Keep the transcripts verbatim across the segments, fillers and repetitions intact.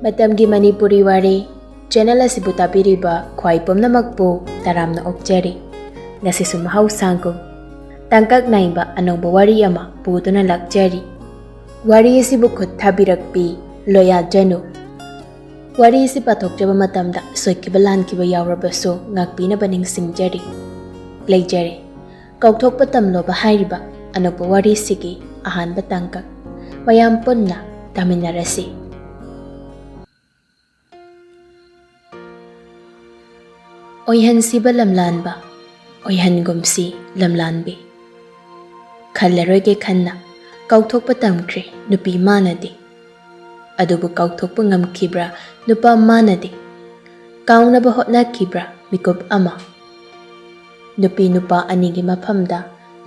ꯃꯇꯝꯒꯤ ꯃꯅꯤꯄꯨꯔꯤ ꯋꯥꯔꯤ ꯆꯦꯅꯦꯜ ꯑꯁꯤꯕꯨ ꯇꯥꯕꯤꯔꯤꯕ ꯈ꯭ꯋꯥꯏ ꯄꯨꯝꯅꯃꯛꯄꯨ ꯇꯔꯥꯝꯅ ꯑꯣꯛꯆꯔꯤ꯫ ꯉꯁꯤꯁꯨ ꯃꯍꯧꯁꯥꯒꯨꯝ ꯇꯥꯡꯀꯛ ꯅꯥꯏꯕ ꯑꯅꯧꯕ ꯋꯥꯔꯤ ꯑꯃ ꯄꯨꯗꯨꯅ ꯂꯥꯛꯆꯔꯤ꯫ ꯋꯥꯔꯤ ꯑꯁꯤꯕꯨ ꯈꯨꯠ ꯊꯥꯕꯤꯔꯛꯄꯤ ꯂꯣꯌꯥꯖꯅꯨ꯫ ꯋꯥꯔꯤ ꯑꯁꯤ ꯄꯥꯊꯣꯛꯆꯕ ꯃꯇꯝꯗ ꯁꯣꯏꯈꯤꯕ ꯂꯥꯟꯈꯤꯕ ꯌꯥꯎꯔꯕꯁꯨ ꯉꯥꯛꯄꯤꯅꯕ ꯅꯤꯡꯁꯤꯡꯖꯔꯤ꯫ ꯂꯩꯖꯔꯦ꯫ ꯀꯥꯎꯊꯣꯛꯄ ꯇꯝꯂꯣꯕ ꯍꯥꯏꯔꯤꯕ ꯑꯅꯧꯕ ꯋꯥꯔꯤꯁꯤꯒꯤ ꯑꯍꯥꯟꯕ ꯇꯥꯡꯀꯛ ꯃꯌꯥꯝ ꯄꯨꯟꯅ ꯇꯥꯃꯤꯟꯅꯔꯁꯤ꯫ ꯑꯣꯏꯍꯟꯁꯤꯕ ꯂꯝꯂꯥꯟꯕ, ꯑꯣꯏꯍꯟꯒꯨꯝꯁꯤ ꯂꯝꯂꯥꯟꯕꯤ꯫ ꯈꯜꯂꯔꯣꯏꯒꯦ ꯈꯟꯅ ꯀꯥꯎꯊꯣꯛꯄ ꯇꯝꯈ꯭ꯔꯦ ꯅꯨꯄꯤ ꯃꯥꯅꯗꯤ꯫ ꯑꯗꯨꯕꯨ ꯀꯥꯎꯊꯣꯛꯄ ꯉꯝꯈꯤꯕ꯭ꯔꯥ ꯅꯨꯄꯥ ꯃꯥꯅꯗꯤ? ꯀꯥꯎꯅꯕ ꯍꯣꯠꯅꯈꯤꯕ꯭ꯔꯥ ꯃꯤꯀꯨꯞ ꯑꯃ? ꯅꯨꯄꯤ ꯅꯨꯄꯥ ꯑꯅꯤꯒꯤ ꯃꯐꯝꯗ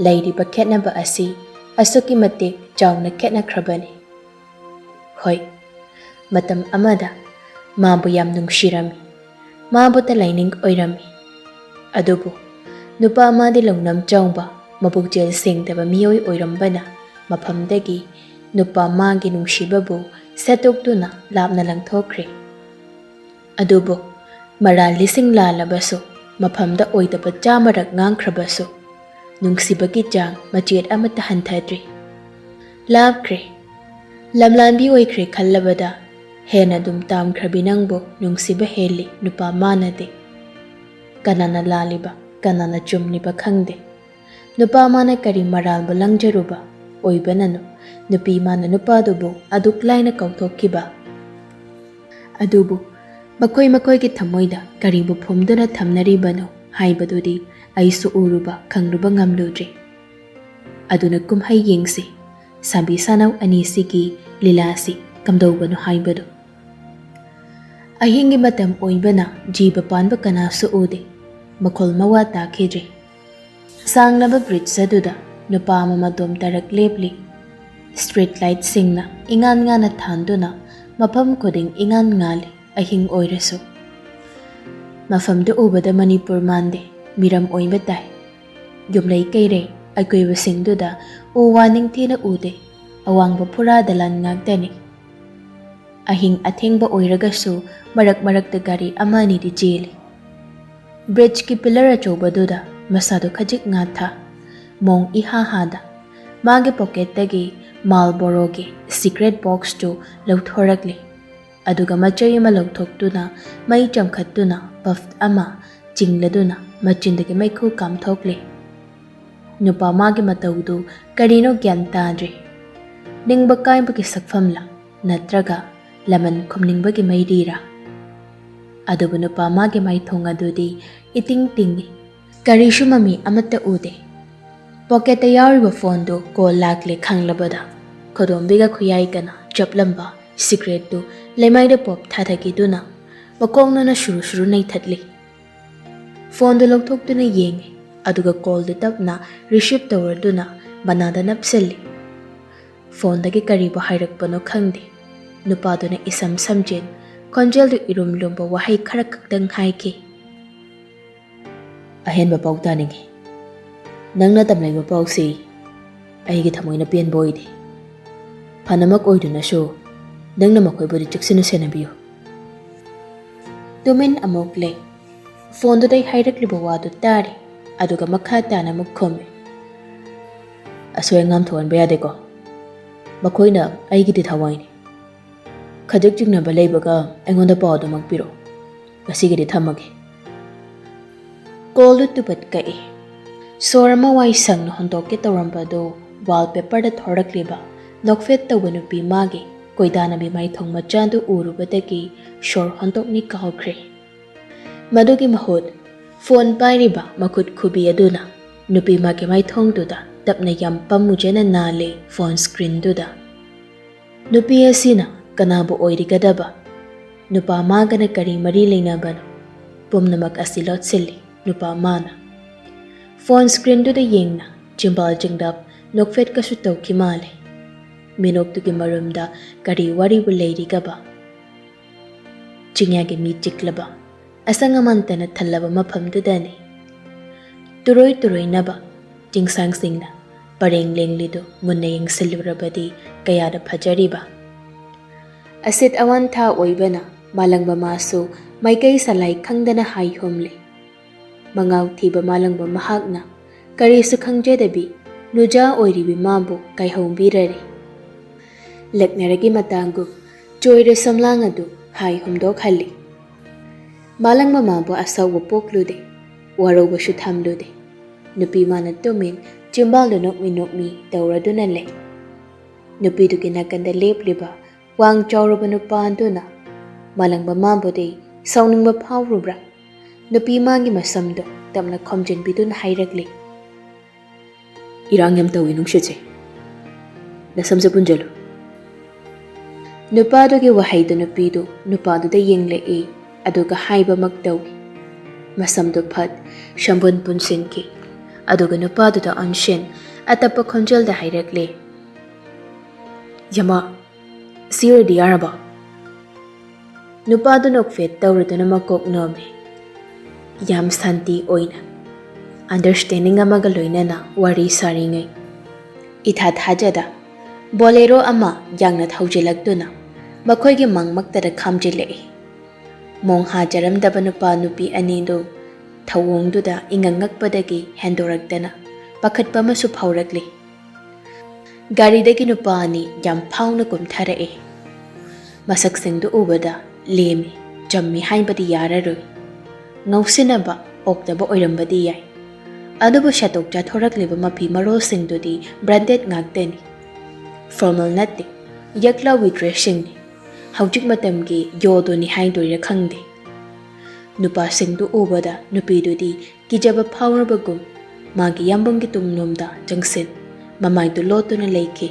ꯂꯩꯔꯤꯕ ꯈꯦꯠꯅꯕ ꯑꯁꯤ ꯑꯁꯨꯛꯀꯤ ꯃꯇꯤꯛ ꯆꯥꯎꯅ ꯈꯦꯠꯅꯈ꯭ꯔꯕꯅꯤ꯫ ꯍꯣꯏ, ꯃꯇꯝ ꯑꯃꯗ ꯃꯥꯕꯨ ꯌꯥꯝ ꯅꯨꯡꯁꯤꯔꯝꯃꯤ, ꯃꯥꯕꯨꯇ ꯂꯥꯏꯅꯤꯡ ꯑꯣꯏꯔꯝꯃꯤ꯫ ꯑꯗꯨꯕꯨ ꯅꯨꯄꯥ ꯑꯃꯗꯤ ꯂꯧꯅꯝ ꯆꯥꯎꯕ, ꯃꯕꯨꯛꯆꯦꯜ ꯁꯦꯡꯗꯕ ꯃꯤꯑꯣꯏ ꯑꯣꯏꯔꯝꯕꯅ ꯃꯐꯝꯗꯒꯤ ꯅꯨꯄꯥ ꯃꯥꯒꯤ ꯅꯨꯡꯁꯤꯕꯕꯨ ꯁꯠꯇꯣꯛꯇꯨꯅ ꯂꯥꯞꯅ ꯂꯪꯊꯣꯛꯈ꯭ꯔꯦ꯫ ꯑꯗꯨꯕꯨ ꯃꯔꯥꯜ ꯂꯤꯁꯤꯡ ꯂꯥꯜꯂꯕꯁꯨ, ꯃꯐꯝꯗ ꯑꯣꯏꯗꯕ ꯆꯥꯃꯔꯛ ꯉꯥꯡꯈ꯭ꯔꯕꯁꯨ, ꯅꯨꯡꯁꯤꯕꯒꯤ ꯆꯥꯡ ꯃꯆꯦꯠ ꯑꯃꯠꯇ ꯍꯟꯊꯗ꯭ꯔꯤ꯫ ꯂꯥꯞꯈ꯭ꯔꯦ, ꯂꯝꯂꯥꯟꯕꯤ ꯑꯣꯏꯈ꯭ꯔꯦ ꯈꯜꯂꯕꯗ ꯍꯦꯟꯅ ꯑꯗꯨꯝ ꯇꯥꯝꯈ꯭ꯔꯕꯤ ꯅꯪꯕꯨ ꯅꯨꯡꯁꯤꯕ ꯍꯦꯜꯂꯤ ꯅꯨꯄꯥ ꯃꯥꯅꯗꯤ꯫ ꯀꯅꯥꯅ ꯂꯥꯜꯂꯤꯕ, ꯀꯅꯥꯅ ꯆꯨꯝꯂꯤꯕ ꯈꯪꯗꯦ꯫ ꯅꯨꯄꯥ ꯃꯥꯅ ꯀꯔꯤ ꯃꯔꯥꯜꯕꯨ ꯂꯪꯖꯔꯨꯕ ꯑꯣꯏꯕꯅꯅꯣ ꯅꯨꯄꯤ ꯃꯥꯅ ꯅꯨꯄꯥꯗꯨꯕꯨ ꯑꯗꯨꯛ ꯂꯥꯏꯅ ꯀꯥꯎꯊꯣꯛꯈꯤꯕ? ꯑꯗꯨꯕꯨ ꯃꯈꯣꯏ ꯃꯈꯣꯏꯒꯤ ꯊꯃꯣꯏꯗ ꯀꯔꯤꯕꯨ ꯐꯨꯝꯗꯨꯅ ꯊꯝꯅꯔꯤꯕꯅꯣ ꯍꯥꯏꯕꯗꯨꯗꯤ ꯑꯩꯁꯨ ꯎꯔꯨꯕ ꯈꯪꯂꯨꯕ ꯉꯝꯂꯨꯗ꯭ꯔꯤ꯫ ꯑꯗꯨꯅ ꯀꯨꯝꯍꯩ ꯌꯦꯡꯁꯤ, ꯁꯥꯕꯤ ꯁꯥꯅꯧ ꯑꯅꯤꯁꯤꯒꯤ ꯂꯤꯂꯥꯁꯤ ꯀꯝꯗꯧꯕꯅꯣ ꯍꯥꯏꯕꯗꯨ꯫ ꯑꯍꯤꯡꯒꯤ ꯃꯇꯝ ꯑꯣꯏꯕꯅ ꯖꯤꯕ ꯄꯥꯟꯕ ꯀꯅꯥꯁꯨ ꯎꯗꯦ꯫ ꯃꯈꯣꯜ ꯃꯋꯥ ꯇꯥꯈꯤꯗ꯭ꯔꯦ꯫ ꯁꯥꯡꯂꯕ ꯕ꯭ꯔꯤꯖ ꯑꯗꯨꯗ ꯅꯨꯄꯥ ꯑꯃ ꯃꯇꯣꯝ ꯇꯔꯛ ꯂꯦꯞꯂꯤ꯫ ꯁ꯭ꯇ꯭ꯔꯤꯠ ꯂꯥꯏꯠꯁꯤꯡꯅ ꯏꯉꯥꯟ ꯉꯥꯟꯅ ꯊꯥꯟꯗꯨꯅ ꯃꯐꯝ ꯈꯨꯗꯤꯡ ꯏꯉꯥꯟ ꯉꯥꯜꯂꯤ, ꯑꯍꯤꯡ ꯑꯣꯏꯔꯁꯨ꯫ ꯃꯐꯝꯗꯨ ꯎꯕꯗ ꯃꯅꯤꯄꯨꯔ ꯃꯥꯟꯗꯦ, ꯃꯤꯔꯝ ꯑꯣꯏꯕ ꯇꯥꯏ꯫ ꯌꯨꯝꯂꯩ ꯀꯩꯔꯩ ꯑꯀꯣꯏꯕꯁꯤꯡꯗꯨꯗ ꯎ ꯋꯥ ꯅꯤꯡꯊꯤꯅ ꯎꯗꯦ, ꯑꯋꯥꯡꯕ ꯐꯨꯔꯥ ꯗꯂꯥꯟ ꯉꯥꯛꯇꯅꯤ꯫ ꯑꯍꯤꯡ ꯑꯊꯦꯡꯕ ꯑꯣꯏꯔꯒꯁꯨ ꯃꯔꯛ ꯃꯔꯛꯇ ꯒꯥꯔꯤ ꯑꯃ ꯑꯅꯤꯗꯤ ꯆꯦꯜꯂꯤ꯫ ꯕ꯭ꯔꯤꯖꯀꯤ ꯄꯤꯂꯔ ꯑꯆꯧꯕꯗꯨꯗ ꯃꯁꯥꯗꯨ ꯈꯖꯤꯛ ꯉꯥꯊ, ꯃꯣꯡ ꯏꯍꯥ ꯍꯥꯗ ꯃꯥꯒꯤ ꯄꯣꯀꯦꯠꯇꯒꯤ ꯃꯥꯜꯕꯣꯔꯣꯒꯤ ꯁꯤꯒꯔꯦꯠ ꯕꯣꯛꯁꯇꯨ ꯂꯧꯊꯣꯔꯛꯂꯤ꯫ ꯑꯗꯨꯒ ꯃꯆꯩ ꯑꯃ ꯂꯧꯊꯣꯛꯇꯨꯅ ꯃꯩ ꯆꯝꯈꯠꯇꯨꯅ ꯄꯐ ꯑꯃ ꯆꯤꯡꯂꯗꯨꯅ ꯃꯆꯤꯟꯗꯒꯤ ꯃꯩꯈꯨ ꯀꯥꯝꯊꯣꯛꯂꯤ꯫ ꯅꯨꯄꯥ ꯃꯥꯒꯤ ꯃꯇꯧꯗꯨ ꯀꯔꯤꯅꯣ ꯒ꯭ꯌꯥꯟ ꯇꯥꯗ꯭ꯔꯦ꯫ ꯅꯤꯡꯕ ꯀꯥꯏꯕꯒꯤ ꯁꯛꯐꯝꯂ ꯅꯠꯇ꯭ꯔꯒ ꯂꯃꯟ ꯈꯨꯝꯅꯤꯡꯕꯒꯤ ꯃꯩꯔꯤꯔꯥ? ꯑꯗꯨꯕꯨ ꯅꯨꯄꯥ ꯃꯥꯒꯤ ꯃꯥꯏꯊꯣꯡ ꯑꯗꯨꯗꯤ ꯏꯇꯤꯡ ꯇꯤꯡꯏ꯫ ꯀꯔꯤꯁꯨ ꯃꯃꯤ ꯑꯃꯠꯇ ꯎꯗꯦ꯫ ꯄꯣꯀꯦꯠꯇ ꯌꯥꯎꯔꯤꯕ ꯐꯣꯟꯗꯨ ꯀꯣꯜ ꯂꯥꯛꯂꯦ ꯈꯪꯂꯕꯗ ꯈꯨꯗꯣꯝꯕꯤꯒ ꯈꯨꯌꯥꯏꯒꯅ ꯆꯞꯂꯝꯕ ꯁꯤꯒꯔꯦꯠꯇꯨ ꯂꯩꯃꯥꯏꯗ ꯄꯣꯞ ꯊꯥꯊꯈꯤꯗꯨꯅ ꯃꯀꯣꯛꯅꯅ ꯁꯨꯔꯨ ꯁꯨꯔꯨ ꯅꯩꯊꯠꯂꯤ꯫ ꯐꯣꯟꯗꯨ ꯂꯧꯊꯣꯛꯇꯨꯅ ꯌꯦꯡꯉꯤ, ꯑꯗꯨꯒ ꯀꯣꯜꯗꯨ ꯇꯞꯅ ꯔꯤꯁꯤꯞ ꯇꯧꯔꯗꯨꯅ ꯃꯅꯥꯗ ꯅꯞꯁꯤꯜꯂꯤ꯫ ꯐꯣꯟꯗꯒꯤ ꯀꯔꯤꯕꯨ ꯍꯥꯏꯔꯛꯄꯅꯣ ꯈꯪꯗꯦ꯫ ꯅꯨꯄꯥꯗꯨꯅ ꯏꯁꯝ ꯁꯝꯖꯤꯟ, ꯈꯣꯟꯖꯦꯜꯗꯨ ꯏꯔꯨꯝ ꯂꯨꯝꯕ ꯋꯥꯍꯩ ꯈꯔ ꯈꯛꯇꯪ ꯍꯥꯏꯈꯤ꯫ "ꯑꯍꯦꯟꯕ ꯄꯥꯎ ꯇꯥꯅꯤꯡꯉꯤ꯫ ꯅꯪꯅ ꯇꯝꯂꯛꯏꯕ ꯄꯥꯎꯁꯤ ꯑꯩꯒꯤ ꯊꯃꯣꯏꯅ ꯄꯦꯟꯕ ꯑꯣꯏꯗꯦ꯫ ꯐꯅꯃꯛ ꯑꯣꯏꯗꯨꯅꯁꯨ ꯅꯪꯅ ꯃꯈꯣꯏꯕꯨꯗꯤ ꯆꯦꯛꯁꯤꯟꯅ ꯁꯦꯟꯅꯕꯤꯌꯨ꯫" ꯇꯨꯃꯤꯟ ꯑꯃꯨꯛ ꯂꯩ꯫ ꯐꯣꯟꯗꯨꯗꯩ ꯍꯥꯏꯔꯛꯂꯤꯕ ꯋꯥꯗꯨ ꯇꯥꯔꯤ, ꯑꯗꯨꯒ ꯃꯈꯥ ꯇꯥꯅ ꯑꯃꯨꯛ ꯈꯨꯝꯃꯤ꯫ "ꯑꯁꯣꯏ ꯑꯉꯥꯝ ꯊꯣꯛꯍꯟꯕ ꯌꯥꯗꯦꯀꯣ꯫ ꯃꯈꯣꯏꯅ ꯑꯩꯒꯤꯗꯤ ꯊꯋꯥꯏꯅꯤ꯫ ꯈꯖꯤꯛ ꯆꯤꯡꯅꯕ ꯂꯩꯕꯒ ꯑꯩꯉꯣꯟꯗ ꯄꯥꯎ ꯑꯗꯨꯃꯛ ꯄꯤꯔꯛꯎ꯫ ꯉꯁꯤꯒꯤꯗꯤ ꯊꯝꯃꯒꯦ꯫" ꯀꯣꯜꯗꯨ ꯇꯨꯄꯠ ꯀꯛꯏ꯫ ꯁꯣꯔ ꯑꯃ ꯋꯥꯏ ꯁꯪꯅ ꯍꯣꯟꯗꯣꯛꯀꯦ ꯇꯧꯔꯝꯕꯗꯨ ꯋꯥꯜꯄꯦꯄꯔꯗ ꯊꯣꯔꯛꯂꯤꯕ ꯅꯣꯛꯐꯦꯠ ꯇꯧꯕ ꯅꯨꯄꯤ ꯃꯥꯒꯤ ꯀꯣꯏꯗꯥꯅꯕꯤ ꯃꯥꯏꯊꯣꯡ ꯃꯆꯥꯗꯨ ꯎꯔꯨꯕꯗꯒꯤ ꯁꯣꯔ ꯍꯣꯟꯗꯣꯛꯅꯤ ꯀꯥꯎꯈ꯭ꯔꯦ꯫ ꯃꯗꯨꯒꯤ ꯃꯍꯨꯠ ꯐꯣꯟ ꯄꯥꯏꯔꯤꯕ ꯃꯈꯨꯠ ꯈꯨꯕꯤ ꯑꯗꯨꯅ ꯅꯨꯄꯤ ꯃꯥꯒꯤ ꯃꯥꯏꯊꯣꯡꯗꯨꯗ ꯇꯞꯅ ꯌꯥꯝ ꯄꯝꯃꯨꯖꯅ ꯅꯥꯜꯂꯦ ꯐꯣꯟ ꯁ꯭ꯀ꯭ꯔꯤꯟꯗꯨꯗ꯫ ꯅꯨꯄꯤ ꯑꯁꯤꯅ ꯀꯅꯥꯕꯨ ꯑꯣꯏꯔꯤꯒꯗꯕ? ꯅꯨꯄꯥ ꯃꯥꯒꯅ ꯀꯔꯤ ꯃꯔꯤ ꯂꯩꯅꯕꯅꯣ? ꯄꯨꯝꯅꯃꯛ ꯑꯁꯤ ꯂꯣꯠꯁꯤꯜꯂꯤ ꯅꯨꯄꯥ ꯃꯥꯅ꯫ ꯐꯣꯟ ꯁ꯭ꯀ꯭ꯔꯤꯟꯗꯨꯗ ꯌꯦꯡꯅ ꯆꯤꯝꯕꯥꯜ ꯆꯤꯡꯗꯞ ꯅꯣꯛꯐꯦꯠꯀꯁꯨ ꯇꯧꯈꯤ ꯃꯥꯜꯂꯦ꯫ ꯃꯤꯅꯣꯛꯇꯨꯒꯤ ꯃꯔꯨꯝꯗ ꯀꯔꯤ ꯋꯥꯔꯤꯕꯨ ꯂꯩꯔꯤꯒꯕ? ꯆꯤꯡꯌꯥꯒꯤ ꯃꯤ ꯆꯤꯛꯂꯕ, ꯑꯁꯪ ꯑꯃꯥꯟꯇꯅ ꯊꯜꯂꯕ ꯃꯐꯝꯗꯨꯗꯅꯤ꯫ ꯇꯨꯔꯣꯏ ꯇꯨꯔꯣꯏꯅꯕ ꯆꯤꯡꯁꯥꯡꯁꯤꯡꯅ ꯄꯔꯦꯡ ꯂꯦꯡꯂꯤꯗꯨ ꯃꯨꯟꯅ ꯌꯦꯡꯁꯤꯜꯂꯨꯔꯕꯗꯤ ꯀꯌꯥꯗ ꯐꯖꯔꯤꯕ! ꯑꯁꯤꯠ ꯑꯋꯥꯟꯊꯥ ꯑꯣꯏꯕꯅ ꯃꯥꯂꯪꯕ ꯃꯥꯁꯨ ꯃꯥꯏꯀꯩ ꯁꯂꯥꯏ ꯈꯪꯗꯅ ꯍꯥꯏ ꯍꯨꯝꯂꯤ꯫ ꯃꯉꯥꯎ ꯊꯤꯕ ꯃꯥꯂꯪꯕ ꯃꯍꯥꯛꯅ ꯀꯔꯤꯁꯨ ꯈꯪꯖꯗꯕꯤ ꯅꯨꯖꯥ ꯑꯣꯏꯔꯤꯕꯤ ꯃꯥꯕꯨ ꯀꯥꯏꯍꯧꯕꯤꯔꯔꯦ꯫ ꯂꯛꯅꯔꯒꯤ ꯃꯇꯥꯡꯒꯨꯝ ꯆꯣꯏꯔ ꯁꯝꯂꯥꯡ ꯑꯗꯨ ꯍꯥꯏ ꯍꯨꯝꯗꯣꯛꯍꯜꯂꯤ꯫ ꯃꯥꯂꯪꯕ ꯃꯥꯕꯨ ꯑꯁꯥꯎꯕ ꯄꯣꯛꯂꯨꯗꯦ, ꯋꯥꯔꯧꯕꯁꯨ ꯊꯝꯂꯨꯗꯦ꯫ ꯅꯨꯄꯤ ꯃꯥꯅ ꯇꯨꯃꯤꯟ ꯆꯤꯝꯕꯥꯜꯗꯨ ꯅꯣꯛꯃꯤ ꯅꯣꯛꯃꯤ ꯇꯧꯔꯗꯨꯅ ꯂꯩ꯫ ꯅꯨꯄꯤꯗꯨꯒꯤ ꯅꯥꯀꯟꯗ ꯂꯦꯞꯂꯤꯕ ꯋꯥꯡ ꯆꯥꯎꯔꯕ ꯅꯨꯄꯥ ꯑꯗꯨꯅ ꯃꯥꯂꯪꯕ ꯃꯥꯕꯨꯗꯤ ꯁꯥꯎꯅꯤꯡꯕ ꯐꯥꯎꯔꯨꯕ꯭ꯔꯥ? ꯅꯨꯄꯤ ꯃꯥꯒꯤ ꯃꯁꯝꯗꯨ ꯇꯞꯅ ꯈꯣꯝꯖꯤꯟꯕꯤꯗꯨꯅ ꯍꯥꯏꯔꯛꯂꯤ, "ꯏꯔꯥꯡ ꯌꯥꯝ ꯇꯧꯏ ꯅꯨꯡꯁꯤꯠꯁꯦ꯫ ꯅꯁꯝꯁꯦ ꯄꯨꯟꯖꯜꯂꯨ꯫" ꯅꯨꯄꯥꯗꯨꯒꯤ ꯋꯥꯍꯩꯗꯨ ꯅꯨꯄꯤꯗꯨ ꯅꯨꯄꯥꯗꯨꯗ ꯌꯦꯡꯂꯛꯏ, ꯑꯗꯨꯒ ꯍꯥꯏꯕꯃꯛ ꯇꯧꯏ꯫ ꯃꯁꯝꯗꯨ ꯐꯠ ꯁꯝꯕꯨꯟ ꯄꯨꯟꯁꯤꯟꯈꯤ, ꯑꯗꯨꯒ ꯅꯨꯄꯥꯗꯨꯗ ꯑꯣꯟꯁꯤꯟ ꯑꯇꯞꯄ ꯈꯣꯟꯖꯦꯜꯗ ꯍꯥꯏꯔꯛꯂꯦ, "ꯌꯃꯥ, ꯁꯤ ꯑꯣꯏꯔꯗꯤ ꯌꯥꯔꯕꯣ?" ꯅꯨꯄꯥꯗꯨ ꯅꯣꯛꯐꯦꯠ ꯇꯧꯔꯗꯨꯅ ꯃꯀꯣꯛ ꯅꯣꯝꯃꯤ꯫ ꯌꯥꯝ ꯁꯥꯟꯇꯤ ꯑꯣꯏꯅ, ꯑꯟꯗꯔꯁ꯭ꯇꯦꯟꯗꯤꯡ ꯑꯃꯒ ꯂꯣꯏꯅꯅ ꯋꯥꯔꯤ ꯁꯥꯔꯤꯉꯩ, ꯏꯊꯥ ꯊꯥꯖꯗ ꯕꯣꯂꯦꯔꯣ ꯑꯃ ꯌꯥꯡꯅ ꯊꯧꯖꯤꯜꯂꯛꯇꯨꯅ ꯃꯈꯣꯏꯒꯤ ꯃꯥꯡꯃꯛꯇꯗ ꯈꯥꯝꯖꯤꯜꯂꯛꯏ꯫ ꯃꯣꯡ ꯍꯥꯖꯔꯝꯗꯕ ꯅꯨꯄꯥ ꯅꯨꯄꯤ ꯑꯅꯤꯗꯨ ꯊꯧꯑꯣꯡꯗꯨꯗ ꯏꯉꯛ ꯉꯛꯄꯗꯒꯤ ꯍꯦꯟꯗꯣꯔꯛꯇꯅ ꯄꯥꯈꯠꯄ ꯑꯃꯁꯨ ꯐꯥꯎꯔꯛꯂꯤ꯫ ꯒꯥꯔꯤꯗꯒꯤ ꯅꯨꯄꯥ ꯑꯅꯤ ꯌꯥꯝ ꯐꯥꯎꯅ ꯀꯨꯝꯊꯔꯛꯏ꯫ ꯃꯁꯛꯁꯤꯡꯗꯨ ꯎꯕꯗ ꯂꯦꯝꯃꯤ, ꯆꯝꯃꯤ ꯍꯥꯏꯕꯗꯤ ꯌꯥꯔꯔꯣꯏ꯫ ꯉꯧꯁꯤꯟꯅꯕ, ꯑꯣꯛꯇꯕ ꯑꯣꯏꯔꯝꯕꯗꯤ ꯌꯥꯏ, ꯑꯗꯨꯕꯨ ꯁꯦꯠꯇꯣꯛ ꯆꯥꯊꯣꯔꯛꯂꯤꯕ ꯃꯐꯤ ꯃꯔꯣꯜꯁꯤꯡꯗꯨꯗꯤ ꯕ꯭ꯔꯥꯟꯗꯦꯗ ꯉꯥꯛꯇꯅꯤ꯫ ꯐꯣꯔꯃꯦꯜ ꯅꯠꯇꯦ, ꯌꯛꯂꯥꯎꯕꯤ ꯗ꯭ꯔꯦꯁꯁꯤꯡꯅꯤ꯫ ꯍꯧꯖꯤꯛ ꯃꯇꯝꯒꯤ ꯌꯣꯗꯣꯅꯤ ꯍꯥꯏꯗꯣꯏꯔꯥ ꯈꯪꯗꯦ꯫ ꯅꯨꯄꯥꯁꯤꯡꯗꯨ ꯎꯕꯗ ꯅꯨꯄꯤꯗꯨꯗꯤ ꯀꯤꯖꯕ ꯐꯥꯎꯔꯕꯒꯨꯝ ꯃꯥꯒꯤ ꯌꯥꯝꯕꯨꯡꯒꯤ ꯇꯨꯡꯂꯣꯝꯗ ꯆꯪꯁꯤꯟ ꯃꯃꯥꯏꯗꯨ ꯂꯣꯠꯇꯨꯅ ꯂꯩꯈꯤ꯫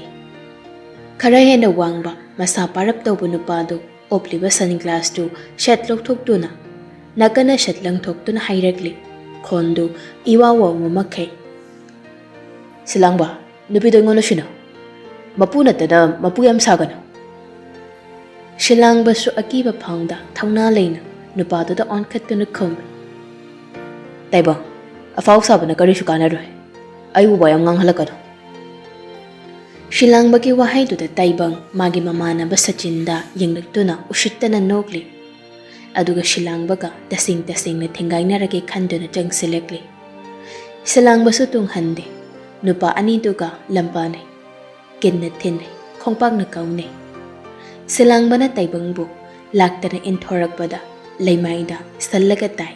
ꯈꯔ ꯍꯦꯟꯅ ꯋꯥꯡꯕ, ꯃꯁꯥ ꯄꯥꯔꯞ ꯇꯧꯕ ꯅꯨꯄꯥꯗꯨ ꯎꯞꯂꯤꯕ ꯁꯟ ꯒ꯭ꯂꯥꯁꯇꯨ ꯁꯠ ꯂꯧꯊꯣꯛꯇꯨꯅ ꯅꯥꯀꯟꯅ ꯁꯠ ꯂꯪꯊꯣꯛꯇꯨꯅ ꯍꯥꯏꯔꯛꯂꯤ, ꯈꯣꯟꯗꯨ ꯏꯋꯥ ꯋꯥꯎꯕ ꯃꯈꯩ, "ꯁꯤꯂꯥꯡꯕ, ꯅꯨꯄꯤꯗꯣ ꯑꯩꯉꯣꯟꯗ ꯁꯤꯟꯅꯧ꯫ ꯃꯄꯨ ꯅꯠꯇꯅ ꯃꯄꯨ ꯌꯥꯝ ꯁꯥꯒꯅꯨ꯫" ꯁꯤꯂꯥꯡꯕꯁꯨ ꯑꯀꯤꯕ ꯐꯥꯎꯗ ꯊꯧꯅꯥ ꯂꯩꯅ ꯅꯨꯄꯥꯗꯨꯗ ꯑꯣꯟꯈꯠꯇꯨꯅ ꯈꯨꯝꯃꯤ, "ꯇꯥꯏꯕꯪ, ꯑꯐꯥꯎ ꯁꯥꯕꯅ ꯀꯔꯤꯁꯨ ꯀꯥꯟꯅꯔꯣꯏ꯫ ꯑꯩꯕꯨ ꯋꯥ ꯌꯥꯝ ꯉꯥꯡꯍꯜꯂꯛꯀꯅꯨ꯫" ꯁꯤꯂꯥꯡꯕꯒꯤ ꯋꯥꯍꯩꯗꯨꯗ ꯇꯥꯏꯕꯪ ꯃꯥꯒꯤ ꯃꯃꯥꯟꯅꯕ ꯁꯆꯤꯟꯗ ꯌꯦꯡꯂꯛꯇꯨꯅ ꯎꯁꯤꯠꯇꯅ ꯅꯣꯛꯂꯤ꯫ ꯑꯗꯨꯒ ꯁꯤꯂꯥꯡꯕꯒ ꯇꯁꯦꯡ ꯇꯁꯦꯡꯅ ꯊꯦꯡꯒꯥꯏꯅꯔꯒꯦ ꯈꯟꯗꯨꯅ ꯆꯪꯁꯤꯜꯂꯛꯂꯤ꯫ ꯁꯤꯂꯥꯡꯕꯁꯨ ꯇꯨꯡꯍꯟꯗꯦ꯫ ꯅꯨꯄꯥ ꯑꯅꯤꯗꯨꯒ ꯂꯝꯕꯥꯅꯩ꯫ ꯀꯤꯟꯅ ꯊꯤꯟꯅꯩ, ꯈꯣꯡꯄꯥꯛꯅ ꯀꯥꯎꯅꯩ꯫ ꯁꯤꯂꯥꯡꯕꯅ ꯇꯥꯏꯕꯪꯕꯨ ꯂꯥꯛꯇꯅ ꯏꯟꯊꯣꯔꯛꯄꯗ ꯂꯩꯃꯥꯏꯗ ꯁꯜꯂꯒ ꯇꯥꯏ꯫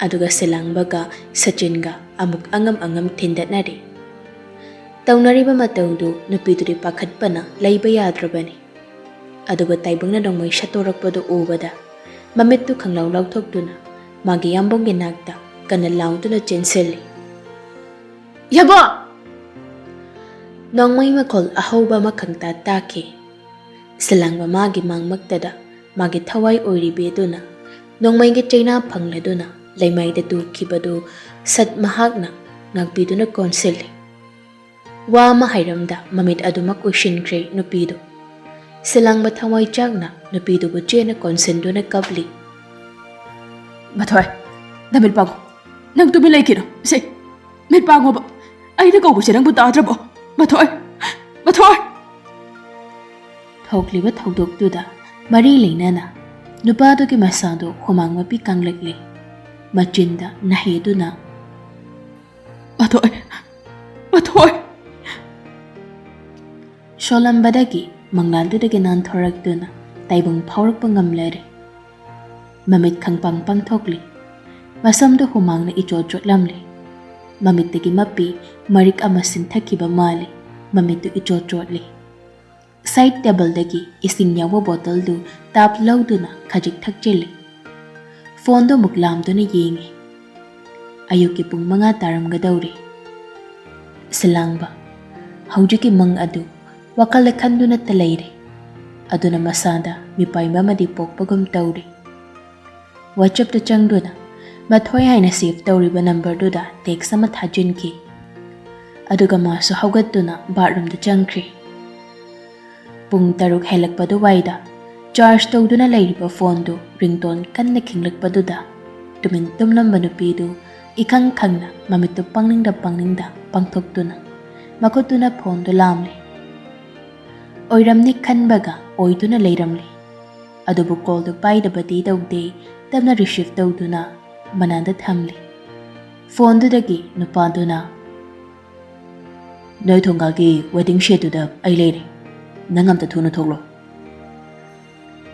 ꯑꯗꯨꯒ ꯁꯤꯂꯥꯡꯕꯒ ꯁꯆꯤꯟꯒ ꯑꯃꯨꯛ ꯑꯉꯝ ꯑꯉꯝ ꯊꯤꯟꯗꯠꯅꯔꯤ꯫ ꯇꯧꯅꯔꯤꯕ ꯃꯇꯧꯗꯨ ꯅꯨꯄꯤꯗꯨꯗꯤ ꯄꯥꯈꯠꯄꯅ ꯂꯩꯕ ꯌꯥꯗ꯭ꯔꯕꯅꯤ꯫ ꯑꯗꯨꯒ ꯇꯥꯏꯕꯪꯅ ꯅꯣꯡꯃꯩ ꯁꯠꯇꯣꯔꯛꯄꯗꯨ ꯎꯕꯗ ꯃꯃꯤꯠꯇꯨ ꯈꯪꯂꯥꯎ ꯂꯥꯎꯊꯣꯛꯇꯨꯅ ꯃꯥꯒꯤ ꯌꯥꯝꯕꯨꯡꯒꯤ ꯅꯥꯛꯇ ꯀꯟꯅ ꯂꯥꯎꯗꯨꯅ ꯆꯦꯟꯁꯤꯜꯂꯤ꯫ "ꯌꯥꯕꯣ!" ꯅꯣꯡꯃꯩ ꯃꯈꯣꯜ ꯑꯍꯧꯕ ꯑꯃ ꯈꯪꯇꯥ ꯇꯥꯈꯤ꯫ ꯁꯤꯂꯥꯡꯕ ꯃꯥꯒꯤ ꯃꯥꯡꯃꯛꯇꯗ ꯃꯥꯒꯤ ꯊꯋꯥꯏ ꯑꯣꯏꯔꯤꯕꯤ ꯑꯗꯨꯅ ꯅꯣꯡꯃꯩꯒꯤ ꯆꯩꯅꯥ ꯐꯪꯂꯗꯨꯅ ꯂꯩꯃꯥꯏꯗ ꯇꯨꯈꯤꯕꯗꯨ ꯁꯠ ꯃꯍꯥꯛꯅ ꯉꯥꯛꯄꯤꯗꯨꯅ ꯀꯣꯟꯁꯤꯜꯂꯤ꯫ ꯋꯥ ꯑꯃ ꯍꯥꯏꯔꯝꯗ ꯃꯃꯤꯠ ꯑꯗꯨꯃꯛ ꯎꯏꯁꯤꯟꯈ꯭ꯔꯦ ꯅꯨꯄꯤꯗꯨ꯫ ꯁꯤꯂꯥꯡꯕ ꯊꯋꯥꯏ ꯆꯥꯛꯅ ꯅꯨꯄꯤꯗꯨꯕꯨ ꯆꯦꯅ ꯀꯣꯟꯁꯤꯟꯗꯨꯅ ꯀꯞꯂꯤ꯫ "ꯃꯊꯣꯏ, ꯅꯃꯤꯠ ꯄꯥꯡꯉꯨ꯫ ꯅꯪ ꯇꯨꯃꯤꯟ ꯂꯩꯈꯤꯅꯨ꯫ ꯁꯦ, ꯃꯤꯠ ꯄꯥꯡꯉꯣꯕ꯫ ꯑꯩꯅ ꯀꯧꯕꯁꯦ ꯅꯪꯕꯨ ꯇꯥꯗ꯭ꯔꯕꯣ? ꯃꯊꯣꯏ! ꯃꯊꯣꯏ!" ꯊꯣꯛꯂꯤꯕ ꯊꯧꯗꯣꯛꯇꯨꯗ ꯃꯔꯤ ꯂꯩꯅꯅ ꯅꯨꯄꯥꯗꯨꯒꯤ ꯃꯁꯥꯗꯨ ꯍꯨꯃꯥꯡ ꯃꯄꯤ ꯀꯪꯂꯛꯂꯤ꯫ ꯃꯆꯤꯟꯗ ꯅꯥꯍꯦꯗꯨꯅ, "ꯃꯊꯣꯏ! ꯃꯊꯣꯏ!" ꯁꯣꯜꯂꯝꯕꯗꯒꯤ ꯃꯪꯂꯥꯟꯗꯨꯗꯒꯤ ꯅꯥꯟꯊꯣꯔꯛꯇꯨꯅ ꯇꯥꯏꯕꯪ ꯐꯥꯎꯔꯛꯄ ꯉꯝꯂꯔꯦ꯫ ꯃꯃꯤꯠ ꯈꯪꯄꯥꯡ ꯄꯥꯡꯊꯣꯛꯂꯤ꯫ ꯃꯁꯝꯗꯨ ꯍꯨꯃꯥꯡꯅ ꯏꯆꯣꯠ ꯆꯣꯠꯂꯝꯂꯤ꯫ ꯃꯃꯤꯠꯇꯒꯤ ꯃꯄꯤ ꯃꯔꯤꯛ ꯑꯃ ꯁꯤꯟꯊꯈꯤꯕ ꯃꯥꯜꯂꯤ꯫ ꯃꯃꯤꯠꯇꯨ ꯏꯆꯣꯠ ꯆꯣꯠꯂꯤ꯫ ꯁꯥꯏꯠ ꯇꯦꯕꯜꯗꯒꯤ ꯏꯁꯤꯡ ꯌꯥꯎꯕ ꯕꯣꯇꯜꯗꯨ ꯇꯥꯞ ꯂꯧꯗꯨꯅ ꯈꯖꯤꯛ ꯊꯛꯆꯤꯜꯂꯤ꯫ ꯐꯣꯟꯗꯨ ꯑꯃꯨꯛ ꯂꯥꯝꯗꯨꯅ ꯌꯦꯡꯉꯤ꯫ ꯑꯌꯨꯛꯀꯤ ꯄꯨꯡ ꯃꯉꯥ ꯇꯥꯔꯝꯒꯗꯧꯔꯦ꯫ ꯁꯤꯂꯥꯡꯕ ꯍꯧꯖꯤꯛꯀꯤ ꯃꯪ ꯑꯗꯨ ꯋꯥꯈꯜꯗ ꯈꯟꯗꯨꯅꯇ ꯂꯩꯔꯦ꯫ ꯑꯗꯨꯅ ꯃꯁꯥꯗ ꯃꯤꯄꯥꯏꯕ ꯑꯃꯗꯤ ꯄꯣꯛꯄꯒꯨꯝ ꯇꯧꯔꯦ꯫ WhatsAppꯇ ꯆꯪꯗꯨꯅ ꯃꯊꯣꯏ ꯍꯥꯏꯅ ꯁꯦꯚ ꯇꯧꯔꯤꯕ ꯅꯝꯕꯔꯗꯨꯗ ꯇꯦꯛꯁ ꯑꯃ ꯊꯥꯖꯤꯟꯈꯤ꯫ ꯑꯗꯨꯒ ꯃꯥꯁꯨ ꯍꯧꯒꯠꯇꯨꯅ ꯕꯥꯠꯔꯨꯝꯗ ꯆꯪꯈ꯭ꯔꯦ꯫ ꯄꯨꯡ ꯇꯔꯨꯛ ꯍꯦꯜꯂꯛꯄ ꯑꯗꯨꯋꯥꯏꯗ ꯆꯥꯔꯖ ꯇꯧꯗꯨꯅ ꯂꯩꯔꯤꯕ ꯐꯣꯟꯗꯨ ꯔꯤꯡꯇꯣꯟ ꯀꯟꯅ ꯈꯤꯡꯂꯛꯄꯗꯨꯗ ꯇꯨꯃꯤꯟ ꯇꯨꯝꯂꯝꯕ ꯅꯨꯄꯤꯗꯨ ꯏꯈꯪ ꯈꯪꯅ ꯃꯃꯤꯠꯇꯨ ꯄꯪꯅꯤꯡꯗ ꯄꯪꯅꯤꯡꯗ ꯄꯥꯡꯊꯣꯛꯇꯨꯅ ꯃꯈꯨꯠꯇꯨꯅ ꯐꯣꯟꯗꯨ ꯂꯥꯝꯂꯤ꯫ ꯑꯣꯏꯔꯝꯅꯤ ꯈꯟꯕꯒ ꯑꯣꯏꯗꯨꯅ ꯂꯩꯔꯝꯂꯤ꯫ ꯑꯗꯨꯕꯨ ꯀꯣꯜꯗꯨ ꯄꯥꯏꯗꯕꯗꯤ ꯇꯧꯗꯦ, ꯇꯞꯅ ꯔꯤꯁꯤꯚ ꯇꯧꯗꯨꯅ ꯃꯅꯥꯗ ꯊꯝꯂꯤ꯫ ꯐꯣꯟꯗꯨꯗꯒꯤ ꯅꯨꯄꯥꯗꯨꯅ, "ꯅꯣꯏ ꯊꯣꯡꯒꯥꯜꯒꯤ ꯋꯦꯇꯤꯡ ꯁꯦꯗꯇꯨꯗ ꯑꯩ ꯂꯩꯔꯦ, ꯅꯪ ꯑꯝꯇ ꯊꯨꯅ ꯊꯣꯛꯂꯣ꯫"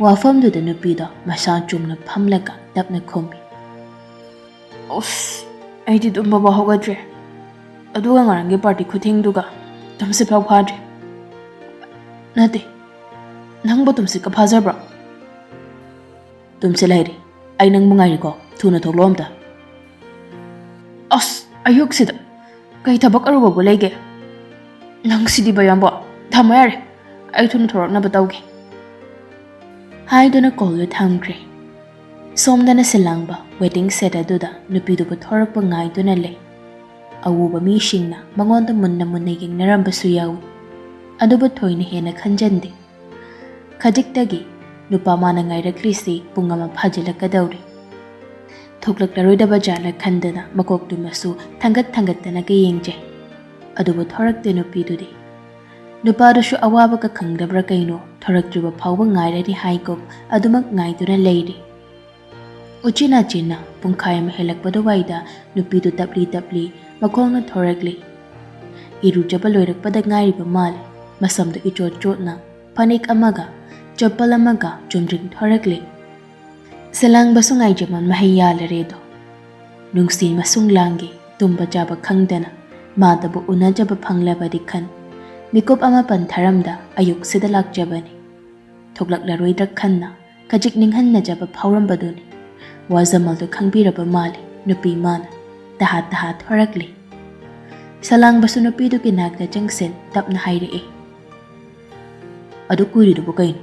ꯋꯥꯐꯝꯗꯨꯗ ꯅꯨꯄꯤꯗꯣ ꯃꯁꯥ ꯆꯨꯝꯅ ꯐꯝꯂꯒ ꯇꯞꯅ ꯈꯨꯝꯃꯤ, "ꯑꯁ, ꯑꯩꯗꯤ ꯇꯨꯝꯕꯐꯥꯎ ꯍꯧꯒꯠꯇ꯭ꯔꯤ꯫ ꯑꯗꯨꯒ ꯉꯔꯥꯡꯒꯤ ꯄꯥꯔꯇꯤ ꯈꯨꯊꯦꯡꯗꯨꯒ ꯇꯨꯝꯁꯤꯠ ꯐꯥꯎ ꯐꯥꯗ꯭ꯔꯤ꯫ ꯅꯠꯇꯦ, ꯅꯪꯕꯨ ꯇꯨꯝꯁꯤꯠꯀ ꯐꯥꯖꯕ꯭ꯔꯣ?" "ꯇꯨꯝꯁꯤꯠ ꯂꯩꯔꯤ, ꯑꯩ ꯅꯪꯕꯨ ꯉꯥꯏꯔꯤꯀꯣ, ꯊꯨꯅ ꯊꯣꯛꯂꯛꯑꯣ ꯑꯝꯇ꯫" "ꯑꯁ, ꯑꯌꯨꯛꯁꯤꯗ ꯀꯩ ꯊꯕꯛ ꯑꯔꯨꯕꯕꯨ ꯂꯩꯒꯦ? ꯅꯪ ꯁꯤꯗꯤꯕ ꯌꯥꯝꯕꯣ, ꯊꯝꯃꯣ ꯌꯥꯔꯦ, ꯑꯩ ꯊꯨꯅ ꯊꯣꯔꯛꯅꯕ ꯇꯧꯒꯦ꯫" ꯍꯥꯏꯗꯨꯅ ꯀꯣꯜꯗꯨ ꯊꯝꯈ꯭ꯔꯦ꯫ ꯁꯣꯝꯗꯅ ꯁꯤꯂꯥꯡꯕ ꯋꯦꯇꯤꯡ ꯁꯦꯠ ꯑꯗꯨꯗ ꯅꯨꯄꯤꯗꯨꯕꯨ ꯊꯣꯔꯛꯄ ꯉꯥꯏꯗꯨꯅ ꯂꯩ꯫ ꯑꯎꯕ ꯃꯤꯁꯤꯡꯅ ꯃꯉꯣꯟꯗ ꯃꯨꯟꯅ ꯃꯨꯟꯅ ꯌꯦꯡꯅꯔꯝꯕꯁꯨ ꯌꯥꯎꯏ꯫ ꯑꯗꯨꯕꯨ ꯊꯣꯏꯅ ꯍꯦꯟꯅ ꯈꯟꯖꯟꯗꯦ꯫ ꯈꯖꯤꯛꯇꯒꯤ ꯅꯨꯄꯥ ꯃꯥꯅ ꯉꯥꯏꯔꯛꯂꯤꯁꯤ ꯄꯨꯡ ꯑꯃ ꯐꯥꯖꯤꯜꯂꯛꯀꯗꯧꯔꯦ꯫ ꯊꯣꯛꯂꯛꯂꯔꯣꯏꯗꯕ ꯖꯥꯠꯂ ꯈꯟꯗꯅ ꯃꯀꯣꯛꯇꯨꯃꯁꯨ ꯊꯥꯡꯒꯠ ꯊꯥꯡꯒꯠꯇꯅꯒ ꯌꯦꯡꯖꯩ꯫ ꯑꯗꯨꯕꯨ ꯊꯣꯔꯛꯇꯦ ꯅꯨꯄꯤꯗꯨꯗꯤ꯫ ꯅꯨꯄꯥꯗꯨꯁꯨ ꯑꯋꯥꯕꯒ ꯈꯪꯗꯕ꯭ꯔꯥ ꯀꯩꯅꯣ, ꯊꯣꯔꯛꯇ꯭ꯔꯤꯕ ꯐꯥꯎꯕ ꯉꯥꯏꯔꯅꯤ ꯍꯥꯏꯒꯨꯝ ꯑꯗꯨꯃꯛ ꯉꯥꯏꯗꯨꯅ ꯂꯩꯔꯤ꯫ ꯎꯆꯤꯟ ꯅꯥꯆꯤꯟꯅ ꯄꯨꯡꯈꯥꯏ ꯑꯃ ꯍꯦꯜꯂꯛꯄꯗꯨꯋꯥꯏꯗ ꯅꯨꯄꯤꯗꯨ ꯇꯞꯂꯤ ꯇꯞꯂꯤ ꯃꯈꯣꯡꯅ ꯊꯣꯔꯛꯂꯤ꯫ ꯏꯔꯨꯖꯕ ꯂꯣꯏꯔꯛꯄꯗ ꯉꯥꯏꯔꯤꯕ ꯃꯥꯜꯂꯤ꯫ ꯃꯁꯝꯗꯨ ꯏꯆꯣꯠ ꯆꯣꯠꯅ ꯐꯅꯦꯛ ꯑꯃꯒ ꯆꯄꯜ ꯑꯃꯒ ꯆꯨꯝꯗ꯭ꯔꯤꯡ ꯊꯣꯔꯛꯂꯤ꯫ ꯁꯂꯥꯡꯕꯁꯨ ꯉꯥꯏꯖꯃꯟ ꯃꯍꯩ ꯌꯥꯜꯂꯔꯦꯗꯣ꯫ ꯅꯨꯡꯁꯤ ꯃꯁꯨꯡ ꯂꯥꯡꯒꯤ ꯇꯨꯝꯕ ꯆꯥꯕ ꯈꯪꯗꯅ ꯃꯥꯗꯕꯨ ꯎꯅꯖꯕ ꯐꯪꯂꯕꯗꯤ ꯈꯟ ꯃꯤꯀꯨꯞ ꯑꯃ ꯄꯟꯊꯔꯝꯗ ꯑꯌꯨꯛꯁꯤꯗ ꯂꯥꯛꯆꯕꯅꯤ꯫ ꯊꯣꯛꯂꯛꯂꯔꯣꯏꯗ꯭ꯔꯥ ꯈꯟꯅ ꯈꯖꯤꯛ ꯅꯤꯡꯍꯟꯅꯖꯕ ꯐꯥꯎꯔꯝꯕꯗꯨꯅꯤ꯫ ꯋꯥꯖꯃꯜꯗꯨ ꯈꯪꯕꯤꯔꯕ ꯃꯥꯜꯂꯤ ꯅꯨꯄꯤ ꯃꯥꯅ꯫ ꯇꯍꯥ ꯇꯍꯥ ꯊꯣꯔꯛꯂꯤ꯫ ꯁꯂꯥꯡꯕꯁꯨ ꯅꯨꯄꯤꯗꯨꯒꯤ ꯅꯥꯛꯇ ꯆꯪꯁꯤꯟ ꯇꯞꯅ ꯍꯥꯏꯔꯛꯏ, "ꯑꯗꯨ ꯀꯨꯏꯔꯤꯗꯨꯕꯨ ꯀꯩꯅꯣ?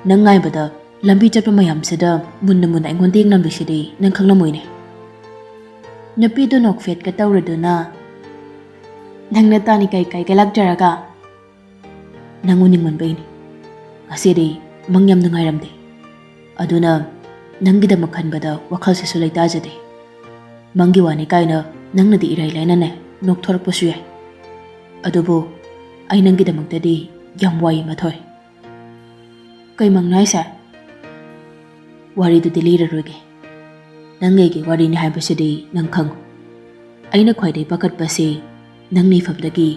ꯅꯪ ꯉꯥꯏꯕꯗ ꯂꯝꯕꯤ ꯆꯠꯄ ꯃꯌꯥꯝꯁꯤꯗ ꯃꯨꯟꯅ ꯃꯨꯟꯅ ꯑꯩꯉꯣꯟꯗ ꯌꯦꯡꯂꯝꯂꯤꯁꯤꯗꯤ ꯅꯪ ꯈꯪꯂꯝꯃꯣꯏꯅꯦ?" ꯅꯨꯄꯤꯗꯨ ꯅꯣꯛꯐꯦꯠꯀ ꯇꯧꯔꯗꯨꯅ, "ꯅꯪꯅ ꯇꯥꯅꯤ ꯀꯩ ꯀꯩꯒ ꯂꯥꯛꯆꯔꯒ?" "ꯅꯪ ꯎꯅꯤꯡꯃꯟꯕꯩꯅꯤ꯫ ꯉꯁꯤꯗꯤ ꯃꯪ ꯌꯥꯝ ꯅꯨꯡꯉꯥꯏꯔꯝꯗꯦ꯫ ꯑꯗꯨꯅ ꯅꯪꯒꯤꯗꯃꯛ ꯈꯟꯕꯗ ꯋꯥꯈꯜꯁꯤꯁꯨ ꯂꯩꯇꯥꯖꯗꯦ꯫ ꯃꯪꯒꯤ ꯋꯥꯅꯤ ꯀꯥꯏꯅ ꯅꯪꯅꯗꯤ ꯏꯔꯥꯏ ꯂꯥꯏꯅꯅꯦ ꯅꯣꯛꯊꯣꯔꯛꯄꯁꯨ ꯌꯥꯏ꯫ ꯑꯗꯨꯕꯨ ꯑꯩ ꯅꯪꯒꯤꯗꯃꯛꯇꯗꯤ ꯌꯥꯝ ꯋꯥꯏ, ꯃꯊꯣꯏ꯫ ꯀꯩꯃꯪꯅꯣ ꯍꯥꯏꯁꯦ? ꯋꯥꯔꯤꯗꯨꯗꯤ ꯂꯤꯔꯔꯣꯏꯒꯦ꯫ ꯅꯪ ꯑꯩꯒꯤ ꯋꯥꯔꯤꯅꯤ ꯍꯥꯏꯕꯁꯤꯗꯤ ꯅꯪ ꯈꯪꯉꯨ꯫ ꯑꯩꯅ ꯈ꯭ꯋꯥꯏꯗꯒꯤ ꯄꯥꯈꯠꯄꯁꯤ ꯅꯪ ꯅꯤꯐꯝꯗꯒꯤ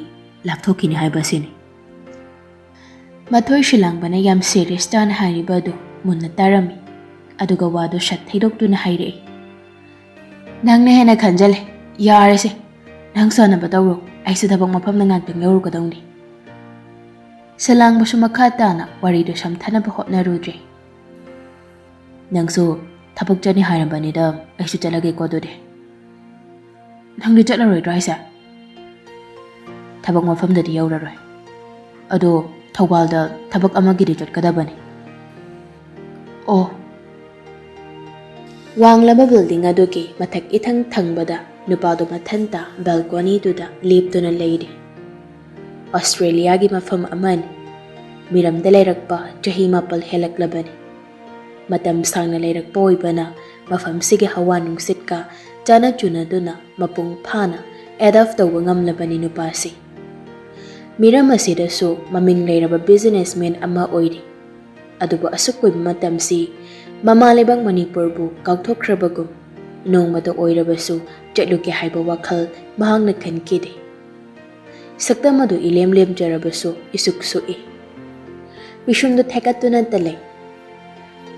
ꯂꯥꯞꯊꯣꯛꯈꯤꯅꯤ ꯍꯥꯏꯕ ꯑꯁꯤꯅꯤ꯫ ꯃꯊꯣꯏ ꯁꯤꯂꯥꯡꯕꯅ ꯌꯥꯝ ꯁꯤꯔꯤꯌꯁ ꯇꯥꯅ ꯍꯥꯏꯔꯤꯕ ꯑꯗꯨ ꯃꯨꯟꯅ ꯇꯥꯔꯝꯃꯤ꯫ ꯑꯗꯨꯒ ꯋꯥꯗꯨ ꯁꯠ ꯊꯩꯗꯣꯛꯇꯨꯅ ꯍꯥꯏꯔꯛꯏ꯫ "ꯅꯪꯅ ꯍꯦꯟꯅ ꯈꯟꯖꯜꯂꯦ꯫ ꯌꯥꯔꯦꯁꯦ꯫ ꯅꯪ ꯁꯥꯟꯅꯕ ꯇꯧꯔꯣ꯫ ꯑꯩꯁꯨ ꯊꯕꯛ ꯃꯐꯝꯗ ꯉꯥꯛꯇꯪ ꯌꯧꯔꯨꯒꯗꯧꯅꯤ꯫" ꯁꯤꯂꯥꯡꯕꯁꯨ ꯃꯈꯥ ꯇꯥꯅ ꯋꯥꯔꯤꯗꯨ ꯁꯝꯊꯅꯕ ꯍꯣꯠꯅꯔꯨꯗ꯭ꯔꯦ꯫ "ꯅꯪꯁꯨ ꯊꯕꯛ ꯆꯠꯅꯤ ꯍꯥꯏꯔꯕꯅꯤꯗ, ꯑꯩꯁꯨ ꯆꯠꯂꯒꯦꯀꯣ ꯑꯗꯨꯗꯤ꯫" "ꯅꯪꯗꯤ ꯆꯠꯂꯔꯣꯏꯗ꯭ꯔꯣ ꯍꯥꯏꯁꯦ?" "ꯊꯕꯛ ꯃꯐꯝꯗꯗꯤ ꯌꯧꯔꯔꯣꯏ꯫ ꯑꯗꯣ ꯊꯧꯕꯥꯜꯗ ꯊꯕꯛ ꯑꯃꯒꯤꯗꯤ ꯆꯠꯀꯗꯕꯅꯤ꯫" "ꯑꯣ꯫" ꯋꯥꯡꯂꯕ ꯕꯤꯜꯗꯤꯡ ꯑꯗꯨꯒꯤ ꯃꯊꯛ ꯏꯊꯪ ꯊꯪꯕꯗ ꯅꯨꯄꯥꯗꯨ ꯃꯊꯟꯇ ꯕꯦꯜꯀꯣꯅꯤꯗꯨꯗ ꯂꯦꯞꯇꯨꯅ ꯂꯩꯔꯤ꯫ ꯑꯣꯁꯇ꯭ꯔꯦꯂꯤꯌꯥꯒꯤ ꯃꯐꯝ ꯑꯃꯅꯤ꯫ ꯃꯤꯔꯝꯗ ꯂꯩꯔꯛꯄ ꯆꯍꯤ ꯃꯥꯄꯜ ꯍꯦꯜꯂꯛꯂꯕꯅꯤ꯫ ꯃꯇꯝ ꯁꯥꯡꯅ ꯂꯩꯔꯛꯄ ꯑꯣꯏꯕꯅ ꯃꯐꯝꯁꯤꯒꯤ ꯍꯋꯥ ꯅꯨꯡꯁꯤꯠꯀ ꯆꯥꯅ ꯆꯨꯅꯗꯨꯅ ꯃꯄꯨꯡ ꯐꯥꯅ ꯑꯦꯗꯥꯞ ꯇꯧꯕ ꯉꯝꯂꯕꯅꯤ ꯅꯨꯄꯥꯁꯤ꯫ ꯃꯤꯔꯝ ꯑꯁꯤꯗꯁꯨ ꯃꯃꯤꯡ ꯂꯩꯔꯕ ꯕꯤꯖꯤꯅꯦꯁꯃꯦꯟ ꯑꯃ ꯑꯣꯏꯔꯤ꯫ ꯑꯗꯨꯕꯨ ꯑꯁꯨꯛ ꯀꯨꯏꯕ ꯃꯇꯝꯁꯤ ꯃꯃꯥ ꯂꯩꯕꯥꯛ ꯃꯅꯤꯄꯨꯔꯕꯨ ꯀꯥꯎꯊꯣꯛꯈ꯭ꯔꯕꯒꯨꯝ ꯅꯣꯡꯃꯇ ꯑꯣꯏꯔꯕꯁꯨ ꯆꯠꯂꯨꯒꯦ ꯍꯥꯏꯕ ꯋꯥꯈꯜ ꯃꯍꯥꯛꯅ ꯈꯟꯈꯤꯗꯦ꯫ ꯁꯛꯇꯝ ꯑꯗꯨ ꯏꯂꯦꯝ ꯂꯦꯝꯖꯔꯕꯁꯨ ꯏꯁꯨꯛ ꯁꯨꯛꯏ꯫ ꯄꯤꯁꯨꯝꯗꯨ ꯊꯦꯛꯀꯠꯇꯨꯅꯇ ꯂꯩ꯫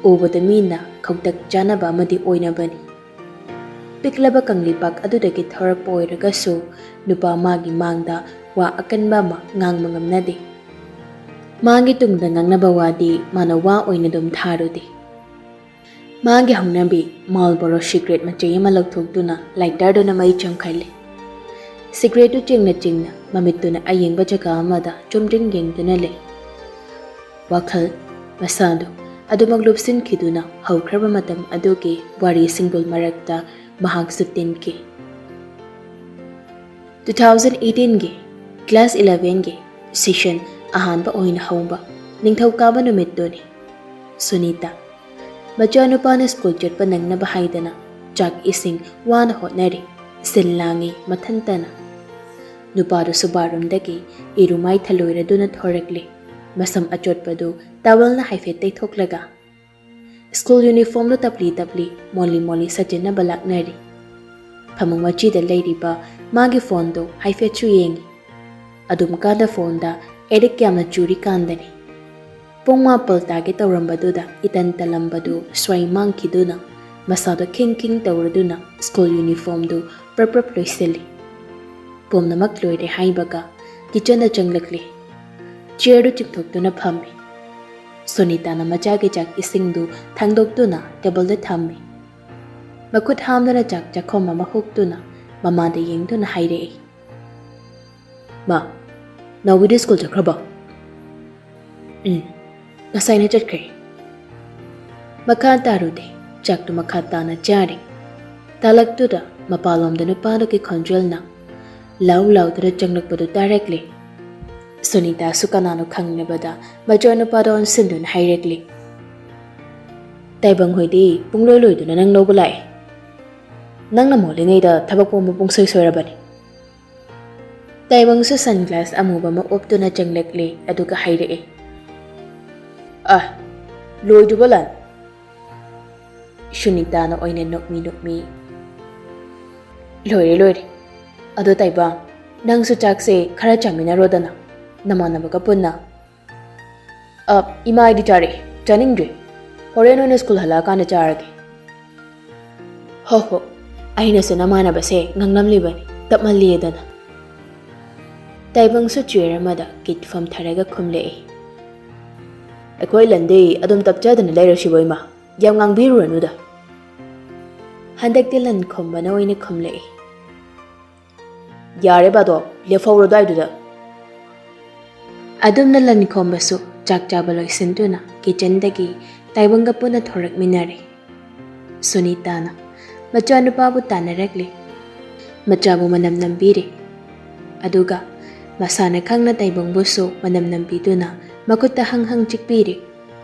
ꯎꯕꯗ ꯃꯤꯅ ꯈꯧꯇꯛ ꯆꯥꯅꯕ ꯑꯃꯗꯤ ꯑꯣꯏꯅꯕꯅꯤ꯫ ꯄꯤꯛꯂꯕ ꯀꯪꯂꯩꯄꯥꯛ ꯑꯗꯨꯗꯒꯤ ꯊꯣꯔꯛꯄ ꯑꯣꯏꯔꯒꯁꯨ ꯅꯨꯄꯥ ꯃꯥꯒꯤ ꯃꯥꯡꯗ ꯋꯥ ꯑꯀꯟꯕ ꯑꯃ ꯉꯥꯡꯕ ꯉꯝꯅꯗꯦ꯫ ꯃꯥꯒꯤ ꯇꯨꯡꯗ ꯉꯥꯡꯅꯕ ꯋꯥꯗꯤ ꯃꯥꯅ ꯋꯥ ꯑꯣꯏꯅ ꯑꯗꯨꯝ ꯊꯥꯔꯨꯗꯦ꯫ ꯃꯥꯒꯤ ꯍꯧꯅꯕꯤ ꯃꯥꯜꯕꯣꯔꯣ ꯁꯤꯒꯔꯦꯠ ꯃꯆꯩ ꯑꯃ ꯂꯧꯊꯣꯛꯇꯨꯅ ꯂꯥꯏꯇꯔꯗꯨꯅ ꯃꯩ ꯆꯪꯈꯠꯂꯤ꯫ ꯁꯤꯒꯔꯦꯠꯇꯨ ꯆꯤꯡꯅ ꯆꯤꯡꯅ ꯃꯃꯤꯠꯇꯨꯅ ꯑꯌꯦꯡꯕ ꯖꯒꯥ ꯑꯃꯗ ꯆꯨꯝꯗ꯭ꯔꯤꯡ ꯌꯦꯡꯗꯨꯅ ꯂꯩ꯫ ꯋꯥꯈꯜ ꯃꯁꯥꯗꯨ ꯑꯗꯨꯃꯛ ꯂꯨꯞꯁꯤꯟꯈꯤꯗꯨꯅ ꯍꯧꯈ꯭ꯔꯕ ꯃꯇꯝ ꯑꯗꯨꯒꯤ ꯋꯥꯔꯤ ꯁꯤꯡꯕꯨꯜ ꯃꯔꯛꯇ ꯃꯍꯥꯛꯁꯨ ꯇꯤꯟꯈꯤ꯫ ꯇꯨ ꯊꯥꯎꯖꯟ ꯑꯩꯠꯇꯤꯟꯒꯤ ꯀ꯭ꯂꯥꯁ ꯏꯂꯚꯦꯟꯒꯤ ꯁꯦꯁꯟ ꯑꯍꯥꯟꯕ ꯑꯣꯏꯅ ꯍꯧꯕ ꯅꯤꯡꯊꯧꯀꯥꯕ ꯅꯨꯃꯤꯠꯇꯨꯅꯤ꯫ ꯁꯨꯅꯤꯇꯥ ꯃꯆꯥꯅꯨꯄꯥꯅ ꯁ꯭ꯀꯨꯜ ꯆꯠꯄ ꯅꯪꯅꯕ ꯍꯥꯏꯗꯅ ꯆꯥꯛ ꯏꯁꯤꯡ ꯋꯥꯅ ꯍꯣꯠꯅꯔꯤ꯫ ꯁꯤꯜ ꯂꯥꯡꯉꯤ ꯃꯊꯟꯇꯅ꯫ ꯅꯨꯄꯥꯗꯨꯁꯨ ꯕꯥꯠꯔꯨꯝꯗꯒꯤ ꯏꯔꯨꯃꯥꯏ ꯊꯜꯂꯣꯏꯔꯗꯨꯅ ꯊꯣꯔꯛꯂꯤ꯫ ꯃꯁꯝ ꯑꯆꯣꯠꯄꯗꯨ ꯇꯥꯋꯦꯜꯅ ꯍꯥꯏꯐꯦꯠ ꯇꯩꯊꯣꯛꯂꯒ, ꯁ꯭ꯀꯨꯜ ꯌꯨꯅꯤꯐꯣꯔꯝꯗꯨ ꯇꯞꯂꯤ ꯇꯞꯂꯤ, ꯃꯣꯜꯂꯤ ꯃꯣꯜꯂꯤ ꯁꯥꯖꯤꯟꯅꯕ ꯂꯥꯛꯅꯔꯤ꯫ ꯐꯃꯨꯡ ꯃꯆꯤꯗ ꯂꯩꯔꯤꯕ ꯃꯥꯒꯤ ꯐꯣꯟꯗꯨ ꯍꯥꯏꯐꯦꯠꯁꯨ ꯌꯦꯡꯉꯤ꯫ ꯑꯗꯨꯝ ꯀꯥꯟꯗ ꯐꯣꯟꯗ ꯑꯦꯗꯤꯛ ꯌꯥꯝꯅ ꯆꯨꯔꯤꯀꯥꯟꯗꯅꯤ꯫ ꯄꯨꯡ ꯃꯥꯄꯜ ꯇꯥꯒꯦ ꯇꯧꯔꯝꯕꯗꯨꯗ ꯏꯇꯟ ꯇꯜꯂꯝꯕꯗꯨ ꯁ꯭ꯋꯥꯏ ꯃꯥꯡꯈꯤꯗꯨꯅ ꯃꯁꯥꯗꯣ ꯈꯤꯡ ꯈꯤꯡ ꯇꯧꯔꯗꯨꯅ ꯁ꯭ꯀꯨꯜ ꯌꯨꯅꯤꯐꯣꯔꯝꯗꯨ ꯄ꯭ꯔꯞ ꯄ꯭ꯔꯞ ꯂꯣꯏꯁꯤꯜꯂꯤ꯫ ꯄꯨꯝꯅꯃꯛ ꯂꯣꯏꯔꯦ ꯍꯥꯏꯕꯒ ꯀꯤꯆꯟꯗ ꯆꯪꯂꯛꯂꯤ꯫ ꯆꯤꯌꯔꯗꯨ ꯆꯤꯡꯊꯣꯛꯇꯨꯅ ꯐꯝꯃꯤ꯫ ꯁꯣꯅꯤꯇꯥꯅ ꯃꯆꯥꯒꯤ ꯆꯥꯛ ꯏꯁꯤꯡꯗꯨ ꯊꯥꯡꯗꯣꯛꯇꯨꯅ ꯇꯦꯕꯜꯗ ꯊꯝꯃꯤ꯫ ꯃꯈꯨꯠ ꯍꯥꯝꯗꯨꯅ ꯆꯥꯛ ꯆꯥꯛꯈꯣꯝ ꯑꯃ ꯍꯨꯛꯇꯨꯅ ꯃꯃꯥꯗ ꯌꯦꯡꯗꯨꯅ ꯍꯥꯏꯔꯛꯏ, "ꯃꯥ, ꯅꯥꯎꯕꯤꯗꯤ ꯁ꯭ꯀꯨꯜ ꯆꯠꯈ꯭ꯔꯕꯣ?" "ꯎꯝ, ꯉꯁꯥꯏꯅ ꯆꯠꯈ꯭ꯔꯦ꯫" ꯃꯈꯥ ꯇꯥꯔꯨꯗꯦ, ꯆꯥꯛꯇꯨ ꯃꯈꯥ ꯇꯥꯅ ꯆꯥꯔꯦ꯫ ꯇꯥꯂꯛꯇꯨꯗ ꯃꯄꯥꯟꯂꯣꯝꯗ ꯅꯨꯄꯥꯗꯨꯒꯤ ꯈꯣꯟꯖꯦꯜꯅ ꯂꯥꯎ ꯂꯥꯎꯗꯨꯅ ꯆꯪꯂꯛꯄꯗꯨ ꯇꯥꯔꯛꯂꯦ꯫ ꯁꯨꯅꯤꯇꯥꯁꯨ ꯀꯅꯥꯅꯣ ꯈꯪꯂꯕꯗ ꯃꯆꯥꯅꯨꯄꯥꯗ ꯑꯣꯟꯁꯤꯟꯗꯨꯅ ꯍꯥꯏꯔꯛꯂꯤ, "ꯇꯥꯏꯕꯪ ꯍꯣꯏꯗꯤ ꯄꯨꯡꯂꯣꯏ ꯂꯣꯏꯗꯨꯅ ꯅꯪ ꯂꯧꯕ ꯂꯥꯛꯑꯦ꯫ ꯅꯪꯅ ꯃꯣꯜꯂꯤꯉꯩꯗ ꯊꯕꯛ ꯄꯨꯝꯕ ꯄꯨꯡꯁꯣꯏ ꯁꯣꯏꯔꯕꯅꯤ꯫" ꯇꯥꯏꯕꯪꯁꯨ ꯁꯟꯒ꯭ꯂꯥꯁ ꯑꯃꯨꯕ ꯑꯃ ꯎꯞꯇꯨꯅ ꯆꯪꯂꯛꯂꯦ, ꯑꯗꯨꯒ ꯍꯥꯏꯔꯛꯑꯦ, "ꯑ, ꯂꯣꯏꯗ꯭ꯔꯤꯕꯣ ꯂꯟ?" ꯁꯨꯅꯤꯇꯥꯅ ꯑꯣꯏꯅ ꯅꯣꯛꯃꯤ ꯅꯣꯛꯃꯤ, "ꯂꯣꯏꯔꯦ, ꯂꯣꯏꯔꯦ꯫ ꯑꯗꯣ ꯇꯥꯏꯕꯪ, ꯅꯪꯁꯨ ꯆꯥꯛꯁꯦ ꯈꯔ ꯆꯥꯃꯤꯟꯅꯔꯣꯗꯅ, ꯅꯃꯥꯟꯅꯕꯒ ꯄꯨꯟꯅ꯫" "ꯑ, ꯏꯃꯥ, ꯑꯩꯗꯤ ꯆꯥꯔꯛꯑꯦ, ꯆꯥꯅꯤꯡꯗ꯭ꯔꯦ꯫ ꯍꯣꯔꯦꯟ ꯑꯣꯏꯅ ꯁ꯭ꯀꯨꯜ ꯍꯜꯂꯛꯑꯀꯥꯟꯗ ꯆꯥꯔꯒꯦ꯫" "ꯍꯣ ꯍꯣ, ꯑꯩꯅꯁꯨ ꯅꯃꯥꯟꯅꯕꯁꯦ ꯉꯥꯡꯂꯝꯂꯤꯕꯅꯤ, ꯇꯞꯃꯜꯂꯤꯗꯅ꯫" ꯇꯥꯏꯕꯪꯁꯨ ꯆꯤꯌꯔ ꯑꯃꯗ ꯀꯤꯠ ꯐꯝꯊꯔꯒ ꯈꯨꯝꯂꯛꯏ, "ꯑꯩꯈꯣꯏ ꯂꯟꯗꯤ ꯑꯗꯨꯝ ꯇꯞꯆꯗꯅ ꯂꯩꯔꯁꯤꯕꯣ ꯏꯃꯥ, ꯌꯥꯝ ꯉꯥꯡꯕꯤꯔꯨꯔꯅꯨꯗ꯫" ꯍꯟꯗꯛꯇꯤ ꯂꯟ ꯈꯣꯝꯕꯅ ꯑꯣꯏꯅ ꯈꯨꯝꯂꯛꯏ, "ꯌꯥꯔꯦ ꯕꯥꯗꯣ, ꯂꯦꯞꯍꯧꯔꯣ ꯑꯗꯨꯋꯥꯏꯗꯨꯗ꯫" ꯑꯗꯨꯝꯅ ꯂꯟ ꯈꯣꯝꯕꯁꯨ ꯆꯥꯛ ꯆꯥꯕ ꯂꯣꯏꯁꯤꯟꯗꯨꯅ ꯀꯤꯆꯟꯗꯒꯤ ꯇꯥꯏꯕꯪꯒ ꯄꯨꯟꯅ ꯊꯣꯔꯛꯃꯤꯟꯅꯔꯦ꯫ ꯁꯨꯅꯤꯇꯥꯅ ꯃꯆꯥꯅꯨꯄꯥꯕꯨ ꯇꯥꯟꯅꯔꯛꯂꯦ꯫ ꯃꯆꯥꯕꯨ ꯃꯅꯝ ꯅꯝꯕꯤꯔꯦ꯫ ꯑꯗꯨꯒ ꯃꯁꯥꯅ ꯈꯪꯅ ꯇꯥꯏꯕꯪꯕꯨꯁꯨ ꯃꯅꯝ ꯅꯝꯕꯤꯗꯨꯅ ꯃꯈꯨꯠꯇ ꯍꯪ ꯍꯪ ꯆꯤꯛꯄꯤꯔꯦ꯫